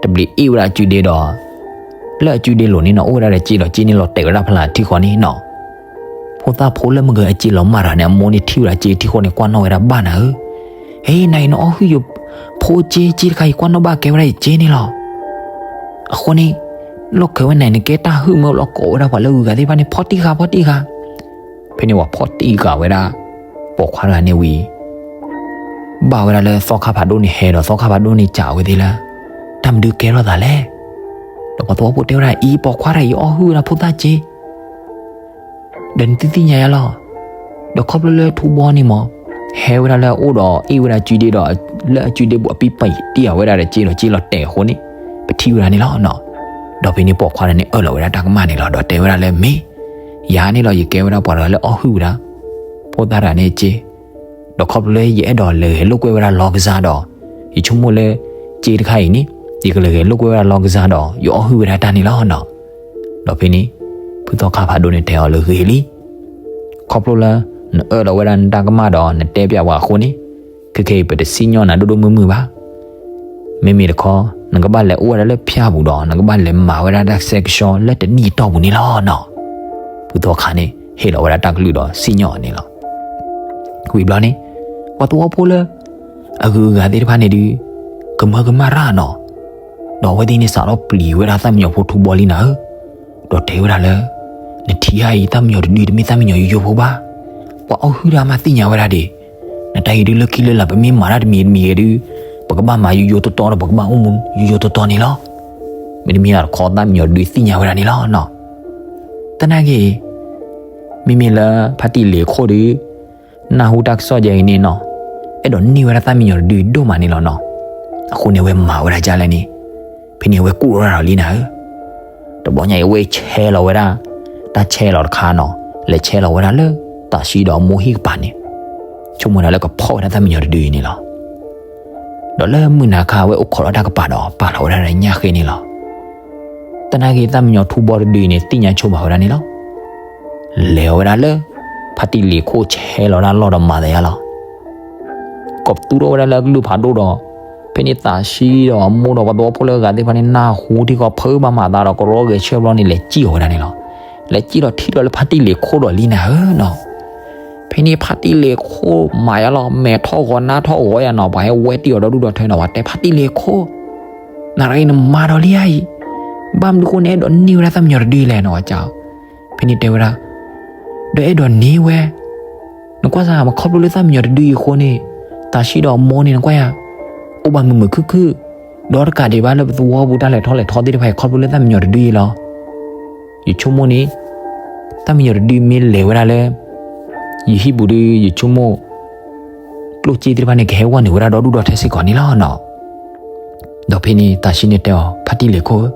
တဘျီအ့ၣ်ဝဲဒၣ်အစုဒ့ဒီး လၢအစုဒ့လိၤန့ၣ်နီၤ အိၣ်ဝဲဒၣ်ဒီးစ့ဒီးစ့န့ၣ်လီၤတဲာ်ဝဲဒၣ်ဖျါထံဃီန့ၣ်နီၤ. ဖိသၣ်ဖိလၢမ့ၢ်ဂ့ၤအစ့လီၤမၢ်တဂၤန့ၣ် အမိၢ်န့ၣ်ထံၣ်ဝဲဒၣ်စ့ထံဃီန့ၣ် ကွၢ်နီၣ်ဝဲဒၣ်ဘၣ်နၤဧၢ, ဟဲနၤအံၤနအီၣ်ဟုၣ်ယဖိစ့ စ့တခါအံၤကွၢ်နီၣ်ဘၣ်ကဲဝဲဒၣ်ယစ့န့ၣ်လီၤ. အဃိန့ၣ် လီၢ်ခံဝဲနၤအံၤ နကဲတၢ်ဟုၣ်မၢလီၤကိးဝဲဒၣ်ပှၤလၢအဂုၤအဂၤသ့ၣ်တဖၣ်န့ၣ် ဖီၣ်တံၢ်ဃာ် ဖီၣ်တံၢ်ဃာ်. ဖဲန့ၣ်ပှၤဖီၣ်တံၢ်ဃာ်ဝဲဒၣ် ပိာ်ခွါတဂၤန့ၣ်ဝံၤ ဘၣ်ဝဲဒၣ်လၢသီခါဖးဒိၣ်န့ၣ်ဟဲဒီး သီခါဖးဒိၣ်န့ၣ်စံးဝဲသ့ၣ်လၢ တၢ်မနုၤကဲထီၣ်သးလဲၣ်. ဒီးပှၤသဝီဖိတဲဝဲဒၣ် အံၤပိာ်ခွါတဂၤအံၤအီၣ်ဟုၣ်ဝဲဒၣ်ဖိသၣ်စ့ ဒီးနသုသ့ၣ်ညါယါလီၤ. ဒီးခီဖျိလၢထူဘီန့ၣ်မး ဟဲဝဲဒၣ်လၢအအိၣ်ဒီးအ့ၣ်ဝဲဒၣ်စုဒ့ဒီး လၢအစုဒ့ဘူးအပံပံာ်တံၢ်အီၤဝဲဒၣ်ဒီးစ့ဒီးစ့လီၤတဲာ်အဃိန့ၣ် ပထံၣ်ဝဲဒၣ်န့ၣ်လီၤနီၤ. ဒီးဖဲန့ၣ်ပိာ်ခွါတဂၤန့ၣ် အၢၣ်လီၤဝဲဒၣ်တၢ်ကမၣ်န့ၣ်လီၤ. ဒီးတဲဝဲဒၣ်လၢမ့ၢ် ယၤန့ၣ်လီၤ ယကဲဝဲဒၣ်ပှၤတဂၤလၢအီၣ်ဟုၣ်ဝဲဒၣ် ဖိသၣ်တဂၤန့ၣ်စ့ ဒီးခီဖျိလၢယအဲၣ်ဒိးလဲၤဂဲၤလိာ်ကွဲဝဲဒၣ်လီၤကစၢ်ဒီး ယဆိကမိၣ်လၢ စ့တခါအံၤန့ၣ် ယကလဲၤဂဲၤလိာ်ကွဲဝဲဒၣ်လီၤကစၢ်ဒီး ယအီၣ်ဟုၣ်ဝဲဒၣ်တၢ်န့ၣ်လီၤနီၤ. ဒီးဖဲန့ၣ် ဖုသီခါဖးဒိၣ်န့ၣ်တဲအီၤလၢဂ့ၤလံ. ခီဖျိလၢ နအၢၣ်လီၤဝဲဒၣ်နတၢ်ကမၣ်ဒီးနတဲပျးပှၤအဃိန့ၣ် ခဲခဲအံၤပတစံၣ်ညီၣ်နၤဒိၣ်ဒိၣ်မုၢ်မုၢ်ဘၣ်. မ့မ့ၢ်တခီ နကဘၣ်လဲၤအိၣ်ဝဲဒၣ်လၢဖၠၣ်ပူၤဒီး နကဘၣ်လဲၤမၤဝဲဒၣ်တၢ်ကဆှဲကဆှီလၢတနံၣ်အတီၢ်ပူၤန့ၣ်လီၤနီၤ. ဖုသီခါန့ၣ် ဟ့ၣ်လီၤဝဲဒၣ်တၢ်ကလုၢ်ဒီးစံၣ်ညီၣ်အီၤန့ၣ်လီၤ. ဝံၤဘျီန့ၣ် ပှၤသဝီဖိလၢ အဂုၤအဂၤသ့ၣ်တဖၣ်န့ၣ်ဒုး ကမၢကမၣ်ရၣ်နီၤ. ဒီးအဝဲသ့ၣ်န့ၣ်စးထီၣ်ပျံၤဝဲဒၣ်သၣ်မံညီၤဖိထူဘီလံနၤဧၢ, ဒီးတဲဝဲဒၣ်လၢ နထံၣ်ဧါအံၤ သၣ်မံညီၤတဒုတမ့ၢ်သၣ်မံညီၤယိယိဖိဘၣ်. ပှၤအီၣ်ဟုၣ်တၢ်မးသ့ၣ်ညါဝဲဒၣ်ဒံး, နတၢ်အံၤဒုးလၢခံလၢလာ် ပမ့ၢ်မၤတၢ်တမံၤတမံၤဂ့ၤဒုး ပကဘၣ်မၤယိယိတီတီဒီး ပကဘၣ်အိၣ်မူယိယိတီတီန့ၣ်လီၤ. မ့တမ့ၢ်ဘၣ်တခီ သၣ်မံညီၤတဒုသ့ၣ်ညါဝဲဒၣ်န့ၣ်လီၤနီၤ. သနာ်က့ မ့မ့ၢ်လၢဖါတံၢ်လ့ၤခိၣ်ဒီး နၢ်ဟူတၢ်ကစီၣ်ယဲအံၤန့ၣ်နီၤ, အဲၣ်ဒိးန့ၢ်ဝဲဒၣ်သၣ်မံညီၤတဒုဒိၣ်မးန့ၣ်လီၤနီၤ. အဃိန့ၣ်အဝဲမၤဝဲဒၣ်ဒ်လဲၣ်န့ၣ်, ဖဲန့ၣ်အဝဲကူၣ်ထီၣ်ဝဲဒၣ်ဒီးလံနၤဧၢ, တဘျီညါအံၤအဝဲဆဲးလီၤဝဲဒၣ် တၢ်ဆဲးလီၤတခါနီၤ, လဲၤဆဲးလီၤဝဲဒၣ်လၢ သးဆှံဒီးအမိၢ်ဟံၣ်ကပၤန့ၣ်, ဆိကမိၣ်ဝဲဒၣ်လၢကဖီၣ်ဝဲဒၣ်သၣ်မံညီၤတဒုအံၤန့ၣ်လီၤ. ဒီးလၢမုၢ်နၤခါ အဝဲအိၣ်ခိးထီၣ်တၢ်ကပၤဒီး ပာ်လီၤဝဲဒၣ်ဒီးညၣ်ဃ့န့ၣ်လီၤ. သနာ်က့ သၣ်မံညီၤထူဘီတဒုအံၤန့ၣ် သ့ၣ်ညါဆိပာ်ဝဲဒၣ်န့ၣ်လီၤ. လဲၤအီၤဝဲဒၣ်လၢ ဖါတံၢ်လ့ၤခိၣ်ဆဲးလီၤဒၣ်လီၢ်ဒီးမၤသယါလီၤ. ကိးပသူထီၣ်ဝဲဒၣ်လၢအကလုၢ်ဖးဒိၣ်ဒီး ဖဲန့ၣ်သးဆှံဒီးအမိၢ်ဒီးပှၤသဝီဖိလၢအဂၤသ့ၣ်တဖၣ်န့ၣ် နၢ်ဟူထံကီၢ်ဖုးဘၣ်မၤသးဒီး ကရီဂဲၤဆၢဘျီန့ၣ် လဲၤစံၣ်အီၤဝဲဒၣ်န့ၣ်လီၤ. လဲၤစံၣ်ဒီးထံၣ်ဒီးလၢဖါတံၢ်လ့ၤခိၣ်ဒီးလံနၤဧၢနီၤ. ဖဲန့ၣ်ဖါတံၢ်လ့ၤခိၣ်မၤယါလီၤ မဲာ်ထီၣ်ဂီၤနါထီၣ်ဂီၤယါနီၤ ပှၤဟဲဝဲတံၢ်အီၤဒီဒူၣ်ဒီထၢနီၤ ပှၤတဲဖါတံၢ်လ့ၤခိၣ် နၤတဂၤအံၤနမၤဒီးလံဧါအံၤ, ဘၣ်မနုၤဃိန့ၣ် အဲၣ်ဒိးန့ၢ်ဝဲဒၣ်သၣ်မံညီၤတဒုလဲၣ်နီၤ ဝဲကၠီ. ဖဲန့ၣ်တဲဝဲဒၣ်, ဒီးအဲၣ်ဒိးန့ၢ်ဝဲ, နကွၢ်စၢ် မ့ၢ်ခီဖျိလၢသၣ်မံညီၤတဒုအံၤအဃိန့ၣ်, သးဆှံဒီးအမိၢ်န့ၣ် နကွၢ်ယၤ, အိၣ်ဘၣ်မုာ်မုာ်ခုၣ်ခုၣ်, ဒီးတကးဒံးဘၣ်လၢပသဝီပူၤတၢ်လဲၤထီၣ်လဲၤထီသ့ၣ်တဖၣ်အံၤ ခီဖျိလၢသၣ်မံညီၤတဒုအံၤလီၤ. ယဆိကမိၣ်န့ၣ်, သၣ်မံညီၤတဒုမ့ၢ်လဲၤဝဲဒၣ်လၢ ယဟံၣ်ပူၤဒီး ယဆိကမိၣ် ကျိၣ်စ့သ့ၣ်တဖၣ်န့ၣ် ကဟဲဝဲနုာ်ဝဲဒၣ်ဒီဒူၣ်ဒီထၢစ့ၢ်ကီးန့ၣ်လီၤနီၤ. ဒီးဖဲန့ၣ်သးဆှံန့ၣ်တဲအီၤ ဖါတံၢ်လ့ၤခိၣ်ဧၢ,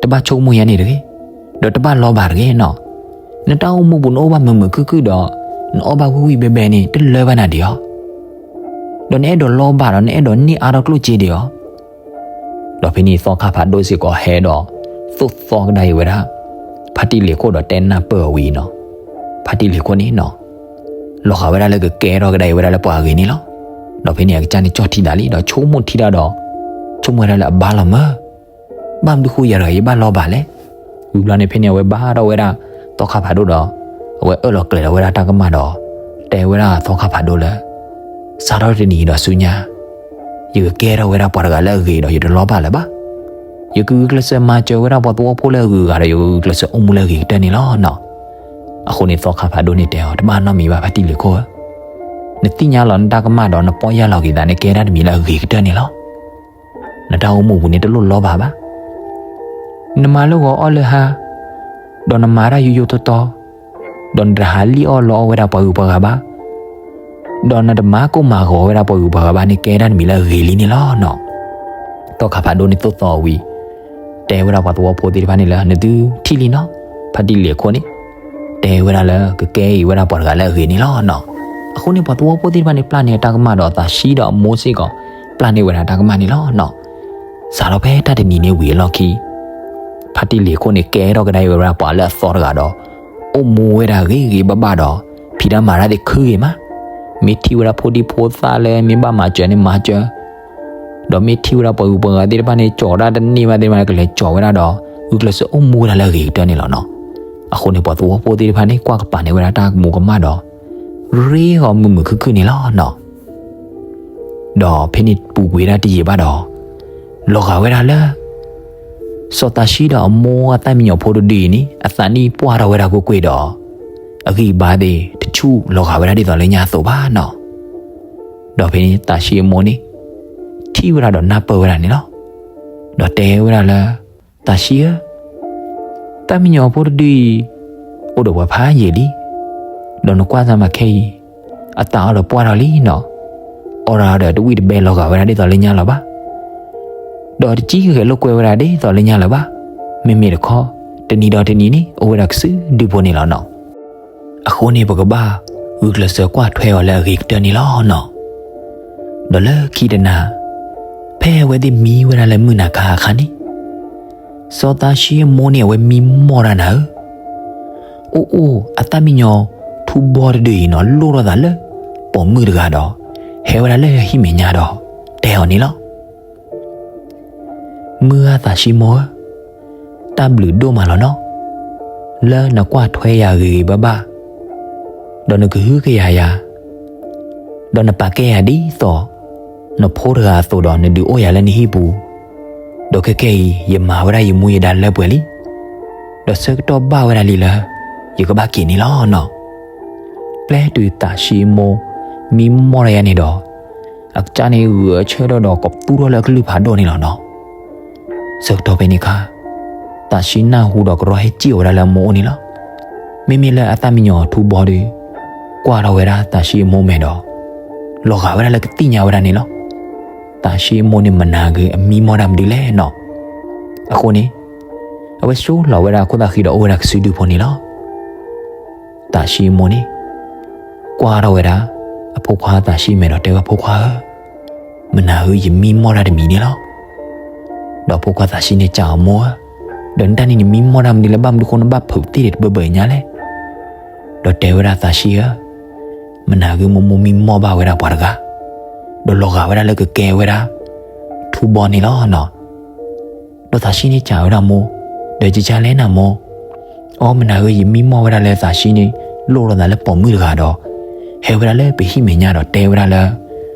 တဘၣ်ဆိကမိၣ်ယါန့ၣ်တဂ့ၤ, ဒီးတဘၣ်လီၤဘၣ်တဂ့ၤနီၤ. နတၢ်အိၣ်မူပူၤနအိၣ်ဘၣ်မုာ်မုာ်ခုၣ်ခုၣ်ဒီး နအီၣ်ဘၣ်ဝံၣ်ဝံၣ်ဘဲဘဲန့ၣ် တလၢဘၣ်နၤဒံးဧါ. ဒီးနအဲၣ်ဒိးလီၤဘၣ်ဒီး နအဲၣ်ဒိးန့ၢ်အါထီၣ်ကျိၣ်စ့ဒံးဧါ. ဒီးဖဲန့ၣ်သီခါဖးဒိၣ်စ့ၢ်ကီးဟဲဒီး သိၣ်သီကဒါအံၤဝဲဒၣ် ဖါတံၢ်လ့ၤခိၣ်ဒီးတဲနၢ်ပၢၢ်အီၤဝံၤနီၤ, ဖါတံၢ်လ့ၤခိၣ်န့ၣ်နီၤ, လီၤဂာ်ဝဲဒၣ်လၢကကဲထီၣ်ကဒါအံၤဝဲဒၣ်လၢပှၤအဂ့ၤန့ၣ်လီၤ. ဒီးဖဲန့ၣ်အကစၢ်န့ၣ်ကၠီၣ်ထံဒၣ်လံ ဒီးဆိကမိၣ်ထံဒၣ်ဒီး ဆိကမိၣ်ဝဲဒၣ်လၢအဘါလီၤမၢ်, ဘၣ်မနုၤဃိယၤတဂၤယဘၣ်လီၤဘၣ်လဲၣ်. ဝံၤဘျီန့ၣ် ဖဲန့ၣ်အဝဲဘါထီၣ်ဝဲဒၣ် သီခါဖးဒိၣ်ဒီး အဝဲအၢၣ်လီၤကျဲၤလီၤဝဲဒၣ်တၢ်ကမၣ်ဒီး တဲဝဲဒၣ်သီခါဖးဒိၣ်လၢ စးထီၣ်တနံၤအံၤဒီးဆူညါ ယကကဲထီၣ်ဝဲဒၣ်ပှၤတဂၤလၢအဂ့ၤဒီးယတလီၤဘၣ်လၢၤဘၣ်. ယကဂုာ်ကျဲးစၢးမၤစၢၤဝဲဒၣ်ပှၤသဝီဖိလၢအဂုၤအဂၤဒီး ယကဂုာ်ကျဲးစၢးအိၣ်မူလၢအဂ့ၤကတၢၢ်န့ၣ်လီၤနီၤ. အဃိန့ၣ်သီခါဖးဒိၣ်န့ၣ်တဲအီၤ တဘၣ်နီတမံၤဘၣ်ဖါတံၢ်လ့ၤခိၣ်ဧၢ, နသ့ၣ်ညါလီၤနတၢ်ကမၣ်ဒီးနပီၢ်ယၢ်လီၤက့ၤသးန့ၣ် ကဲဒၣ်တမံၤလၢအဂ့ၤကတၢၢ်န့ၣ်လီၤ. နတၢ်အိၣ်မူပူၤန့ၣ်တလိၣ်လီၤဘၣ်ဘၣ်. နမၤလၢဂီၤအီၣ်လၢဟါ, ဒီးနမၤတၢ်ယိယိတီတီ, ဒီးနတဟးလံၣ်အီၣ်လီအီၣ်ဝဲဒၣ်ပှၤဂုၤပှၤဂၤဘၣ်, ဒီးနတမၤကိၢ်မၤဂီၤဝဲဒၣ်ပှၤဂုၤပှၤဂၤဘၣ်န့ၣ် ကဲဒၣ်တမံၤလၢအဂ့ၤလံန့ၣ်လီၤနီၤ. သီခါဖးဒိၣ်န့ၣ်သိၣ်သီဝံၤ တဲဝဲဒၣ်ပှၤသဝီဖိသ့ၣ်တဖၣ်န့ၣ်လၢ နသုထံၣ်လံနီၤ, ဖါတံၢ်လ့ၤခိၣ်န့ၣ် တဲဝဲဒၣ်လၢကကဲအံၤဝဲဒၣ်ပှၤတဂၤလၢအဂ့ၤန့ၣ်လီၤနီၤ. အဃိန့ၣ်ပှၤသဝီဖိသ့ၣ်တဖၣ်န့ၣ် ပျၢ်န့ၢ်အတၢ်ကမၣ်ဒီးသးဆှံဒီးအမိၢ်စ့ၢ်ကီး ပျၢ်န့ၢ်ဝဲဒၣ်တၢ်ကမၣ်န့ၣ်လီၤနီၤ. စးထီၣ်ဖဲတၢ်တနံၤန့ၣ်ဝံၤအလီၢ်ခံ ဖါတံၢ်လ့ၤခိၣ်န့ၣ်ကဲထီၣ်ကဒါအံၤဝဲဒၣ်ပှၤလၢအသီတဂၤဒီး အိၣ်မူဝဲဒၣ်ဂ့ၤဂ့ၤဘၣ်ဘၣ်ဒီး ဖံးတၢ်မၤတၢ်သ့ၣ်ခုဂ့ၤမး, မ့ၢ်ထံၣ်ဝဲဒၣ်ဖိဒံဖိသၣ်လၢမ့ၢ်ဘၣ်မၤစၢၤန့ၣ်မၤစၢၤ ဒီးမ့ၢ်ထံၣ်ဝဲဒၣ်ပှၤဂုၤပှၤဂၤသ့ၣ်တဖၣ်န့ၣ် ကၠီၤတၢ်တန့ၢ်ဘၣ်သ့ၣ်တဖၣ်န့ၣ် ကလဲၤကၠီၤဝဲဒၣ်ဒီး ဂုာ်ကျဲးစၢးအိၣ်မူဝဲဒၣ်လၢအဂ့ၤကတၢၢ်န့ၣ်လီၤနီၤ. အဃိန့ၣ်ပှၤသဝီဖိသ့ၣ်တဖၣ်န့ၣ် ကွၢ်ကပၤန့ၢ်ဝဲဒၣ်တၢ်ကမူၤကမၣ်ဒီး ရ့ဂီၤမုာ်မုာ်ခုၣ်ခုၣ်န့ၣ်လီၤနီၤ. ဒီးဖဲန့ၣ်ပူၤကွံာ်ဝဲဒၣ်တယံာ်ဘၣ်ဒီး လီၤဂာ်ဝဲဒၣ်လၢ စီၤသးဆှံဒီးအမိၢ်အသၣ်မံညီၤဖိတဒုအံၤန့ၣ် အသးနံၣ်ပှၢ်ထီၣ်ဝဲဒၣ်ကွ့ၢ်ကွ့ၢ်ဒီး အဂံၢ်အဘါသ့ၣ်တဆူၣ်လီၤဂာ်ဝဲဒၣ်ဒ်သိးလၢညါအသိးဘၣ်နီၤ. ဒီးဖဲန့ၣ်သးဆှံအမိၢ်န့ၣ် ထံၣ်ဝဲဒၣ်ဒီးနၢ်ပၢၢ်ဝဲဒၣ်န့ၣ်လီၤ. ဒီးတဲဝဲဒၣ်လၢ သးဆှံဧၢ, သၣ်မံညီၤဖိတဒုအံၤ အိၣ်ဒီးပှၤဖးယံာ်လံ, ဒီးနကွၢ်စၢ်မးခဲအံၤ အသးအီၣ်ဒီးပှၢ်ထီၣ်လံနီၤ, အီၣ်ဒၣ်ဒီးတဝံၣ်တဘဲလီၤဂာ်ဝဲဒၣ်ဒ်သိးလၢညါလၢၤဘၣ်, ဒီးတကံၢ်ဂဲၤလိာ်ကွဲဝဲဒၣ်ဒ်သိးလၢညါလၢၤဘၣ်, မ့မ့ၢ်တခီ တနံၤဒီးတနံၤန့ၣ် အိၣ်ဝဲဒၣ်ကစုဒုဖိန့ၣ်လီၤနီၤ. အဃိန့ၣ်ပကဘၣ်ဂုာ်ကျဲးစၢးကွၢ်ထွဲအီၤလၢအဂ့ၤကတၢၢ်န့ၣ်လီၤနီၤ. ဒီးလၢခံတနၤ ဖဲအဝဲသ့ၣ်မံဝဲဒၣ်လၢမုၢ်နၤခါအခါန့ၣ် စီၤသးဆှံအမိၢ်န့ၣ် အဝဲမံမီၢ်တၢ်နၤဧၢ, အိၣ်အိၣ်အသၣ်မံညီၤထူဘီတဒုအံၤနီၤ လိၣ်ထီၣ်သးလၢပိာ်မုၣ်တဂၤဒီး ဟဲဝဲဒၣ်လၢဟံၣ်မဲာ်ညါဒီး တဲအီၤန့ၣ်လီၤ. မုၢ်ဂၤသးဆှံမိၢ်ဧၢ, တၢ်ဘျုးဒိၣ်မးလီၤနီၤ, လၢနကွၢ်ထွဲယၤဂ့ၤဂ့ၤဘၣ်ဘၣ်, ဒီးနကဟုကယာ်ယၤ, ဒီးနပာ်ကဲယၤဒ်သိး နဖိတဂၤအသိးဒီး နဒုးအိၣ်ယၤလၢနဟံၣ်ပူၤ, ဒီးခဲကဲအံၤ ယမၤဝဲဒၣ်ယမူယဒါလၢပှဲၤလံ, ဒီးဆၢကတီၢ်ဘၣ်ဝဲဒၣ်လံလၢ ယကဘၣ်က့ၤန့ၣ်လီၤနီၤ. ပျဲတုၤသးဆှံမိၢ် မံမီၢ်တၢ်ယါန့ၣ်ဒီး အကစၢ်န့ၣ်ဂုၤဆၢထၢၣ်ဒီးကိးပသူထီၣ်လၢအကလုၢ်ဖးဒိၣ်န့ၣ်လီၤနီၤ. ဆၢကတီၢ်ဖဲန့ၣ်အခါ သးဆံနၢ်ဟူဒီးကရီဟဲစံၣ်အီၤဝဲဒၣ်လၢအမိၢ်အိၣ်န့ၣ်လီၤ. မ့မ့ၢ်လၢအသၣ်မံညီၤထူဘီဒီး ကွၢ်ထီၣ်ဝဲဒၣ်သးဆံအမိၢ်မဲာ်ဒီး လီၤဂာ်ဝဲဒၣ်လၢကသ့ၣ်ညါဝဲဒၣ်န့ၣ်လီၤ. သးဆံအမိၢ်န့ၣ်မနၤဂ့ၤအမံမီၢ်တၢ်မနုၤလဲၣ်နီၤ. အဃိန့ၣ် အဝဲဆိလီၤဝဲဒၣ်ခိၣ်သၣ်ဃံဒီးအိၣ်ဝဲဒၣ်ကစုဒုဖိန့ၣ်လီၤ. သးဆံအမိၢ်န့ၣ် ကွၢ်ထီၣ်ဝဲဒၣ် အဖိခွါသးဆံမဲာ်ဒီးတဲဝဲ ဖိခွါဧၢ, မနၤဧၢ ယမံမီၢ်တၢ်တမံၤန့ၣ်လီၤ. ဒီးဖိခွါသးဆံန့ၣ်စံးအီၤ မိၢ်ဧၢ, ဒီးနတၢ်န့ၣ်နမံမီၢ်တၢ်မနုၤလဲၣ်, ဘၣ်မနုၤဃိနဘၣ်ဖုးသ့ၣ်တဘၢဘၢညါလဲၣ်. ဒီးတဲဝဲဒၣ် သးဆံဧၢ, မနၤဂ့ၤ မိၢ်မိၢ်မံမီၢ်ဘၣ်ဝဲဒၣ်ပှၤတဂၤ, ဒီးလီၤဂာ်ဝဲဒၣ်လၢကကဲဝဲဒၣ် ထူဘီန့ၣ်လီၤနီၤ. ဒီးသးဆံန့ၣ်စံးဝဲဒၣ်မိၢ်, ဒီးယကလဲၣ်နၤမိၢ်. အီ မနၤဧၢ ယမံမီၢ်ဝဲဒၣ်လၢသးဆံန့ၣ် လိၣ်ထီၣ်သးလၢပိာ်မုၣ်တဂၤဒီး ဟဲဝဲဒၣ်လၢပဟံၣ်မဲာ်ညါဒီးတဲဝဲဒၣ်လၢ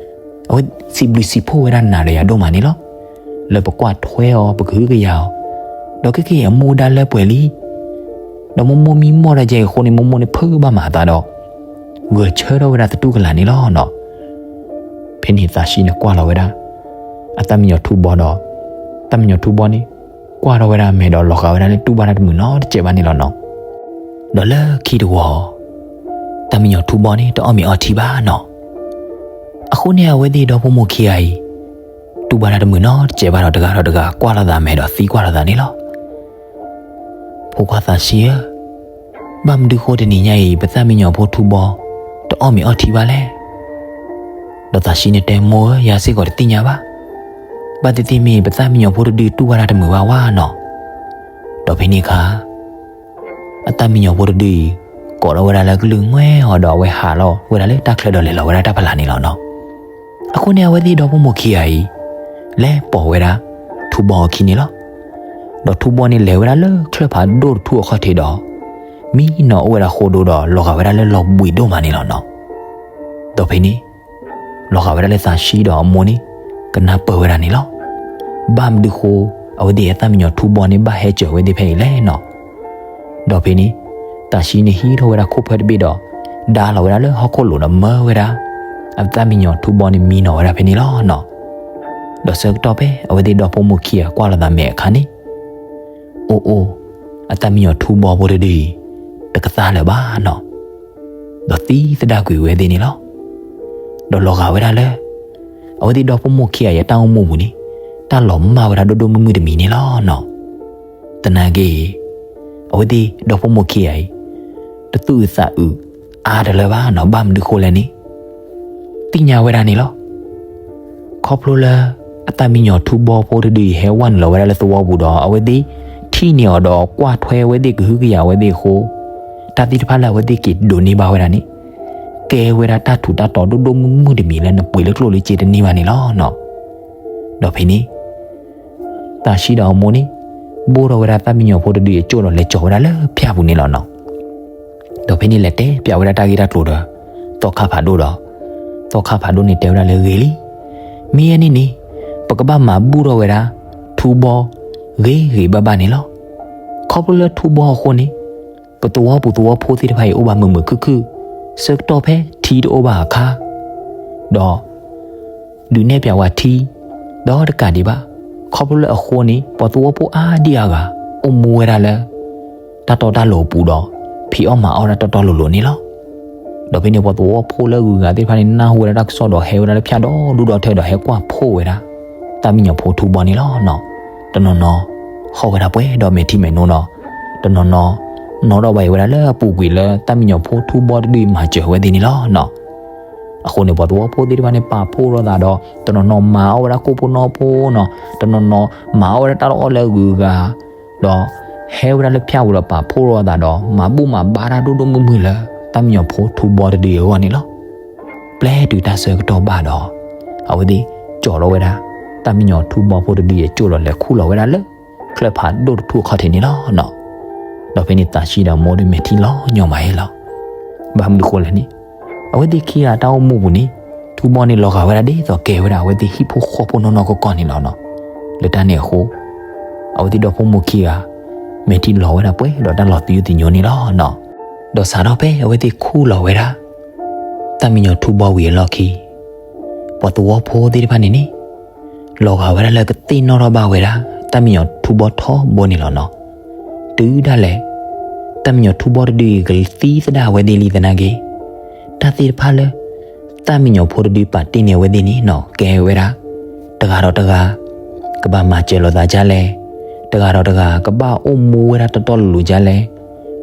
အဝဲစံးဘျုးစံးဖှိၣ်ဝဲဒၣ်နၤဒီးယၤဒိၣ်မးန့ၣ်လီၤ. လၢပကွၢ်ထွဲအီၤ ပကဟုကယာ်အီၤ, ဒီးခဲကနံၣ်အံၤအမိၢ်ဒါလၢပှဲၤလံ, ဒီးမိၢ်မိၢ်မံမီၢ်တၢ်ယဲအဃိန့ၣ် မိၢ်မိၢ်န့ၣ်ဖုးဘၣ်မၤအသးဒီး ဂဲၤဆၢထၢၣ်ဝဲဒၣ်သတူၢ်ကလာ်န့ၣ်လီၤနီၤ. ဖဲန့ၣ်သးဆံန့ၣ်ကွၢ်လီၤဝဲဒၣ် အသၣ်မံညီၤထူဘီဒီး သၣ်မံညီၤထူဘီန့ၣ် ကွၢ်ထီၣ်ဝဲဒၣ်အမဲာ်ဒီးလီၤဂာ်ဝဲဒၣ်လၢတူၢ်ဘၣ်တၢ်တမုာ်နီတစဲးဘၣ်န့ၣ်လီၤနီၤ. ဒီးလၢခံတဝီ သၣ်မံညီၤထူဘီန့ၣ်တအီၣ်မ့ၤအီထံဘၣ်နီၤ. အဃိန့ၣ်အဝဲသ့ၣ်ဒီဖိမိၢ်ခံဂၤအံၤ တူၢ်ဘၣ်တၢ်တမုာ်နီတစဲးဘၣ်ဒီး တဂၤဒီးတဂၤကွၢ်လိာ်သးမဲာ်ဒီးသံကွၢ်လိာ်သးန့ၣ်လီၤ. ဖိခွါသးဆံဧၢ, ဘၣ်မနုၤဃိတနံၤညါအံၤ ပသၣ်မံညီၤဖိထူဘီ တအီၣ်မ့ၤအီထံဘၣ်လဲၣ်. ဒီးသးဆံန့ၣ်တဲမိၢ်ဧၢ, ယၤစ့ၢ်ကီးတသ့ၣ်ညါဘၣ်. ဘၣ်သ့ၣ်သ့ၣ်မ့ၢ်ပသၣ်မံညီၤဖိတဒုတူၢ်ဘၣ်တၢ်တမုာ်ဘၣ်ဝါနီၤ. ဒီးဖဲန့ၣ်အခါ အသၣ်မံညီၤဖိတဒုအံၤ ကိးထီၣ်ဝဲဒၣ်လၢကလုၢ်ငွဲၢ်အီၤဒီး အဝဲဟးလီၤဝဲဒၣ်လၢတၢ်ချၢဒီးလဲၤလီၤဝဲဒၣ်တၢ်ဖးလၢ်န့ၣ်လီၤနီၤ. အဃိန့ၣ် အဝဲသ့ၣ်ဒီဖိမိၢ်ခံဂၤအံၤ လဲၤပိာ်ဝဲဒၣ် ထူဘီအခံန့ၣ်လီၤ. ဒီးထူဘီန့ၣ်လဲၤဝဲဒၣ်လၢချၢၣ်ဖးဒိၣ်တထူၣ်အခီၣ်ထံးဒီး မံနီၤအိၣ်ဝဲဒၣ်ဃိဒိဒီး လီၤဂာ်ဝဲဒၣ်လၢလီၤဘှံးဒိၣ်မးန့ၣ်လီၤနီၤ. ဒီးဖဲန့ၣ် လီၤဂာ်ဝဲဒၣ်လၢသးဆံဒီးအမိၢ်န့ၣ် ကနၢ်ပၢၢ်ဝဲဒၣ်န့ၣ်လီၤ. ဘၣ်မနုၤဃိ အဝဲသ့ၣ်အသၣ်မံညီၤထူဘီန့ၣ် ဘၣ်ဟဲစၢၤဝဲသ့ၣ်ဖဲအံၤလဲၣ်နီၤ. ဒီးဖဲန့ၣ် သးဆံန့ၣ်ဟံးထီၣ်ဝဲဒၣ်ခိၣ်ဖၢတဘ့ၣ်ဒီး ဒါလီၤဝဲဒၣ်လၢဟီၣ်ခိၣ်လိၤဒီးမၢဝဲဒၣ် အသၣ်မံညီၤထူဘီန့ၣ်မံနီၤဝဲဒၣ်ဖဲန့ၣ်လီၤနီၤ. ဒီးဆၢကတီၢ်ဖဲအဝဲသ့ၣ်ဒီဖိမိၢ်ခံဂၤကွၢ်လိာ်သးမဲာ်အခါန့ၣ် အိၣ်အိၣ် အသၣ်မံညီၤထူဘီဖိတဒုအံၤ တကသါလၢၤဘၣ်နီၤ. ဒီးသံသဒၣ်ကွံာ်ဝဲသ့ၣ်န့ၣ်လီၤ. ဒီးလီၤဂာ်ဝဲဒၣ်လၢ အဝဲသ့ၣ်ဒီဖိမိၢ်ခံဂၤအံၤအတၢ်အိၣ်မူအပူၤန့ၣ် တၢ်လီၤမၢ်ဝဲဒၣ်ဒိၣ်ဒိၣ်မုၢ်မုၢ်တမံၤန့ၣ်လီၤနီၤ. သနာ်က့ အဝဲသ့ၣ်ဒီဖိမိၢ်ခံဂၤအံၤ တသူၣ်အုးသးအုးအါတလၢဘၣ်နီၤ. ဘၣ်မနုၤဃိလဲၣ်န့ၣ် သ့ၣ်ညါဝဲဒၣ်န့ၣ်လီၤ. ခီဖျိလၢ အသၣ်မံညီၤထူဘီဖိတဒုအံၤ ဟဲဝဲနုာ်လီၤဝဲဒၣ်လၢသဝီပူၤဒီး အဝဲသ့ၣ်ထံၣ်န့ၢ်အီၤဒီးကွၢ်ထွဲဝဲသ့ၣ်ကဟုကယာ်ဝဲသ့ၣ်အဃိ တၢ်သ့ၣ်တဖၣ်လၢအဝဲသ့ၣ်က့ၤဒိးန့ၢ်ဘၣ်ဝဲဒၣ်န့ၣ် ကဲဝဲဒၣ်တၢ်ထူးတၢ်တီၤဒိၣ်ဒိၣ်မုၢ်မုၢ်တမံၤလၢနပှ့ၤလၢကျိၣ်လၢစ့တန့ၢ်ဘၣ်န့ၣ်လီၤနီၤ. ဒီးဖဲန့ၣ် သးဆံဒီးအမိၢ်န့ၣ် ဘိၣ်ထီၣ်ဝဲဒၣ်သၣ်မံညီၤဖိတဒုအံၤအကၠိၣ်ဒီးလဲၤကၠီၤဝဲဒၣ်လၢဖၠၣ်ပူၤန့ၣ်လီၤနီၤ. ဒီးဖဲန့ၣ်လဲၤတဲဖျါဝဲဒၣ်တၢ်ဂ့ၢ်တၢ်ကျိၤဒီး သီခါဖးဒိၣ်ဒီး သီခါဖးဒိၣ်န့ၣ်တဲဝဲဒၣ်လၢဂ့ၤလံ. မ့ၢ်အန့ၣ်န့ၣ် ပကဘၣ်မၤဘူၣ်ထီၣ်ဝဲဒၣ် ထူဘီ ဂ့ၤဂ့ၤဘၣ်ဘၣ်န့ၣ်လီၤ. ခီဖျိလၢထူဘီအဃိန့ၣ် ပသဝီပူၤသဝီဖိသ့ၣ်တဖၣ်အံၤအိၣ်ဘၣ်မုာ်မုာ်ခုၣ်ခုၣ် ဆၢကတီၢ်ဖဲထံတအိၣ်ဘၣ်အခါ ဒီး ဒုးနဲၣ်ပၠးဝဲထံ ဒီးတကးဒံးဘၣ် ခီဖျိလၢအဃိန့ၣ် ပှၤသဝီဖိအါဒံအါဂၤ အိၣ်မူဝဲဒၣ်လၢ တၢ်တီတၢ်လိၤအပူၤဒီး ဖံးအီၣ်မၤအီၣ်ဒၣ်တီတီလိၤလိၤန့ၣ်လီၤ. ဒီးဖဲန့ၣ် ပှၤသဝီဖိလၢအဂုၤအဂၤသ့ၣ်တဖၣ်န့ၣ် နၢ်ဟူဝဲဒၣ်တၢ်ကစီၣ်ဒီး ဟဲဝဲဒၣ်လၢဖၠၣ်ဒီဒူၣ်ဒီထၢဒီး ဟဲကွၢ်ဖှိၣ်ဝဲဒၣ် သၣ်မံညီၤဖိထူဘီန့ၣ်လီၤနီၤ. တနီၤနီၤ ဟီၣ်ဝဲဒၣ်ပှဲၤဒီးမဲာ်ထံမဲာ်နိဒီး တနီၤနီၤ နီၣ်ထီၣ်ဘၣ်အံၤဝဲဒၣ်လၢအပူၤကွံာ်လၢ သၣ်မံညီၤဖိထူဘီတဒုအံၤမၤစၢၤဝဲသ့ၣ်န့ၣ်လီၤနီၤ. အဃိန့ၣ် ပှၤသဝီဖိသ့ၣ်တဖၣ်န့ၣ် ပာ်ဖှိၣ်ထီၣ်သးဒီး တနီၤနီၤမၤအီၣ်ဝဲဒၣ်ကိၣ်ဖိနီၣ်ဖိနီၤ, တနီၤနီၤမၤအီၣ်ဝဲဒၣ်တၢ်လီၢ်အီၣ်လၢအဂုၤအဂၤ ဒီးဟဲဝဲဒၣ်လၢဖၠၣ်ပူၤဒီးပာ်ဖှိၣ်ထီၣ်သးဒီး မၤဘူၣ်မၤဘါတၢ်ဒိၣ်ဒိၣ်မုၢ်မုၢ်လၢ သၣ်မံညီၤဖိထူဘီတဒုအံၤအဂီၢ်န့ၣ်လီၤ. ပျဲတုၤတၢ်ဆၢကတီၢ်ဘၣ်ဒီး အဝဲသ့ၣ်ကၠီၤလီၤဝဲဒၣ် သၣ်မံညီၤထူဘီဖိတဒုအံၤ ကၠိၣ်ဒီးလဲၤခူၣ်လီၤဝဲဒၣ်လၢ ချၢၣ်ဖးဒိၣ်တထူၣ်အခီၣ်ထံးန့ၣ်လီၤနီၤ. ဒီးဖဲန့ၣ် သးဆံဒီးမိၢ်ဒုးမဲာ်ထံလီၤညီမးအံၤလီၤ. ဘၣ်မနုၤဃိလဲၣ်န့ၣ် အဝဲသ့ၣ်ခံဂၤတၢ်အိၣ်မူပူၤန့ၣ် ထူဘီန့ၣ်လီၤဂာ်ဝဲဒၣ်ဒ်သိးကဲဝဲဒၣ် အဝဲသ့ၣ်ဟံၣ်ဖိဃီဖိနီၢ်နီၢ်ကီၢ်ကီၢ်န့ၣ်လီၤနီၤ. လၢတၢ်န့ၣ်အဃိ အဝဲသ့ၣ်ဒီဖိမိၢ်ခံဂၤ မဲာ်ထံလီၤဝဲဒၣ်ပှဲၤဒီးတၢ်လီၤသယုၢ်သညိန့ၣ်လီၤနီၤ. ဒီးစးထီၣ်ဖဲအဝဲသ့ၣ်ခူၣ်လီၤဝဲဒၣ် တၢ်မံညီၤထူဘီဝံၤအလီၢ်ခံ ပှၤသဝီဖိသ့ၣ်တဖၣ်န့ၣ်န့ၣ် လီၤဂာ်ဝဲဒၣ်လၢကသ့ၣ်နီၣ်ထီၣ်ဘၣ်ဝဲဒၣ် တၢ်မံညီၤထူဘီထီဘိန့ၣ်လီၤနီၤ. တုၤဒၣ်လဲာ် တၢ်မံညီၤထူဘီတဒုအံၤ ကသံသဒၣ်အဝဲသ့ၣ်လံသနာ်က့ တၢ်သ့ၣ်တဖၣ်လၢ တၢ်မံညီၤဖိတဒုပာ်တ့ၢ်န့ၢ်အဝဲသ့ၣ်န့ၣ်နီၤ ကဲဝဲဒၣ် တဂၤဒီးတဂၤ ကဘၣ်မၤစၢၤလိာ်သးဒ်လဲၣ်, တဂၤဒီးတဂၤ ကဘၣ်အိၣ်မူဝဲဒၣ်တီတီလိၤလိၤဒ်လဲၣ်,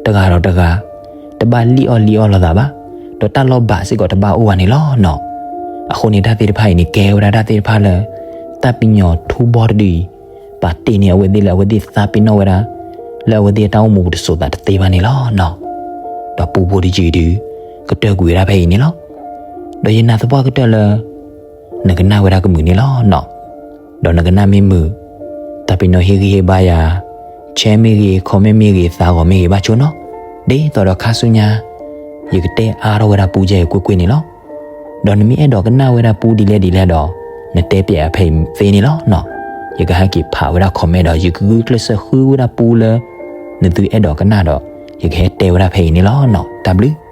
တဂၤဒီးတဂၤ တဘၣ်လံၣ်အီၣ်လံၣ်အီလီၤသးဘၣ်, ဒီးတၢ်လီၢ်ဘၣ်စ့ၢ်ကီးတဘၣ်အိၣ်ဘၣ်န့ၣ်လီၤနီၤ. အဃိန့ၣ် တၢ်သ့ၣ်တဖၣ်အံၤန့ၣ် ကဲဝဲဒၣ်တၢ်သ့ၣ်တဖၣ်လၢ တၢ်ပံၤညီထူဘီတဒုအံၤ ပာ်တ့ၢ်န့ၢ်အဝဲသ့ၣ်လၢအဝဲသ့ၣ်သးပ့ၤနီၣ်ဝဲဒၣ် လၢအဝဲသ့ၣ်အတၢ်အိၣ်မူပူၤတစိၤသးတသ့ဘၣ်န့ၣ်လီၤနီၤ. ဒီးပူဖိတယုၢ်ဒု ကတၢၢ်ကွံာ်ဝဲဒၣ်ဖဲအံၤန့ၣ်လီၤ. ဒီးယနာ်သပှၢ်ကတၢၢ်လၢ နကနၣ်ဝဲဒၣ်ကမုာ်န့ၣ်လီၤနီၤ. ဒီးနကနၣ်မ့ၢ်မုာ် တၢ်ပ့ၤနီၣ်ဟ့ၣ်ဂံၢ်ဟ့ၣ်ဘါယၤ share မ့ၢ်ဂ့ၤ comment မ့ၢ်ဂ့ၤ သးဂီၤမ့ၢ်ဂ့ၤ ဘၣ်ဆိနီၤ. ဒ်သိးဒီးခါဆူညါ ယကတဲအါထီၣ်ဝဲဒၣ်ပူယဲၢ်ကွ့ၢ်ကွ့ၢ်န့ၣ်လီၤ. ဒီးနမ့ၢ်အဲၣ်ဒိးကနၣ်ဝဲဒၣ်ပူဒ်လဲၣ်ဒ်လဲၣ်ဒီး နတဲပၠးဖဲအံၤသ့န့ၣ်လီၤနီၤ. ယကဟဲက့ၤဖးဝဲဒၣ် comment ဒီး ယကဂုာ်ကျဲးစၢးဃုဝဲဒၣ်ပူလၢ နသုအဲၣ်ဒိးကနၣ်ဒီး ယကဟဲတဲဝဲဒၣ်ဖဲအံၤန့ၣ်လီၤနီၤ. တၢ်ဘျုး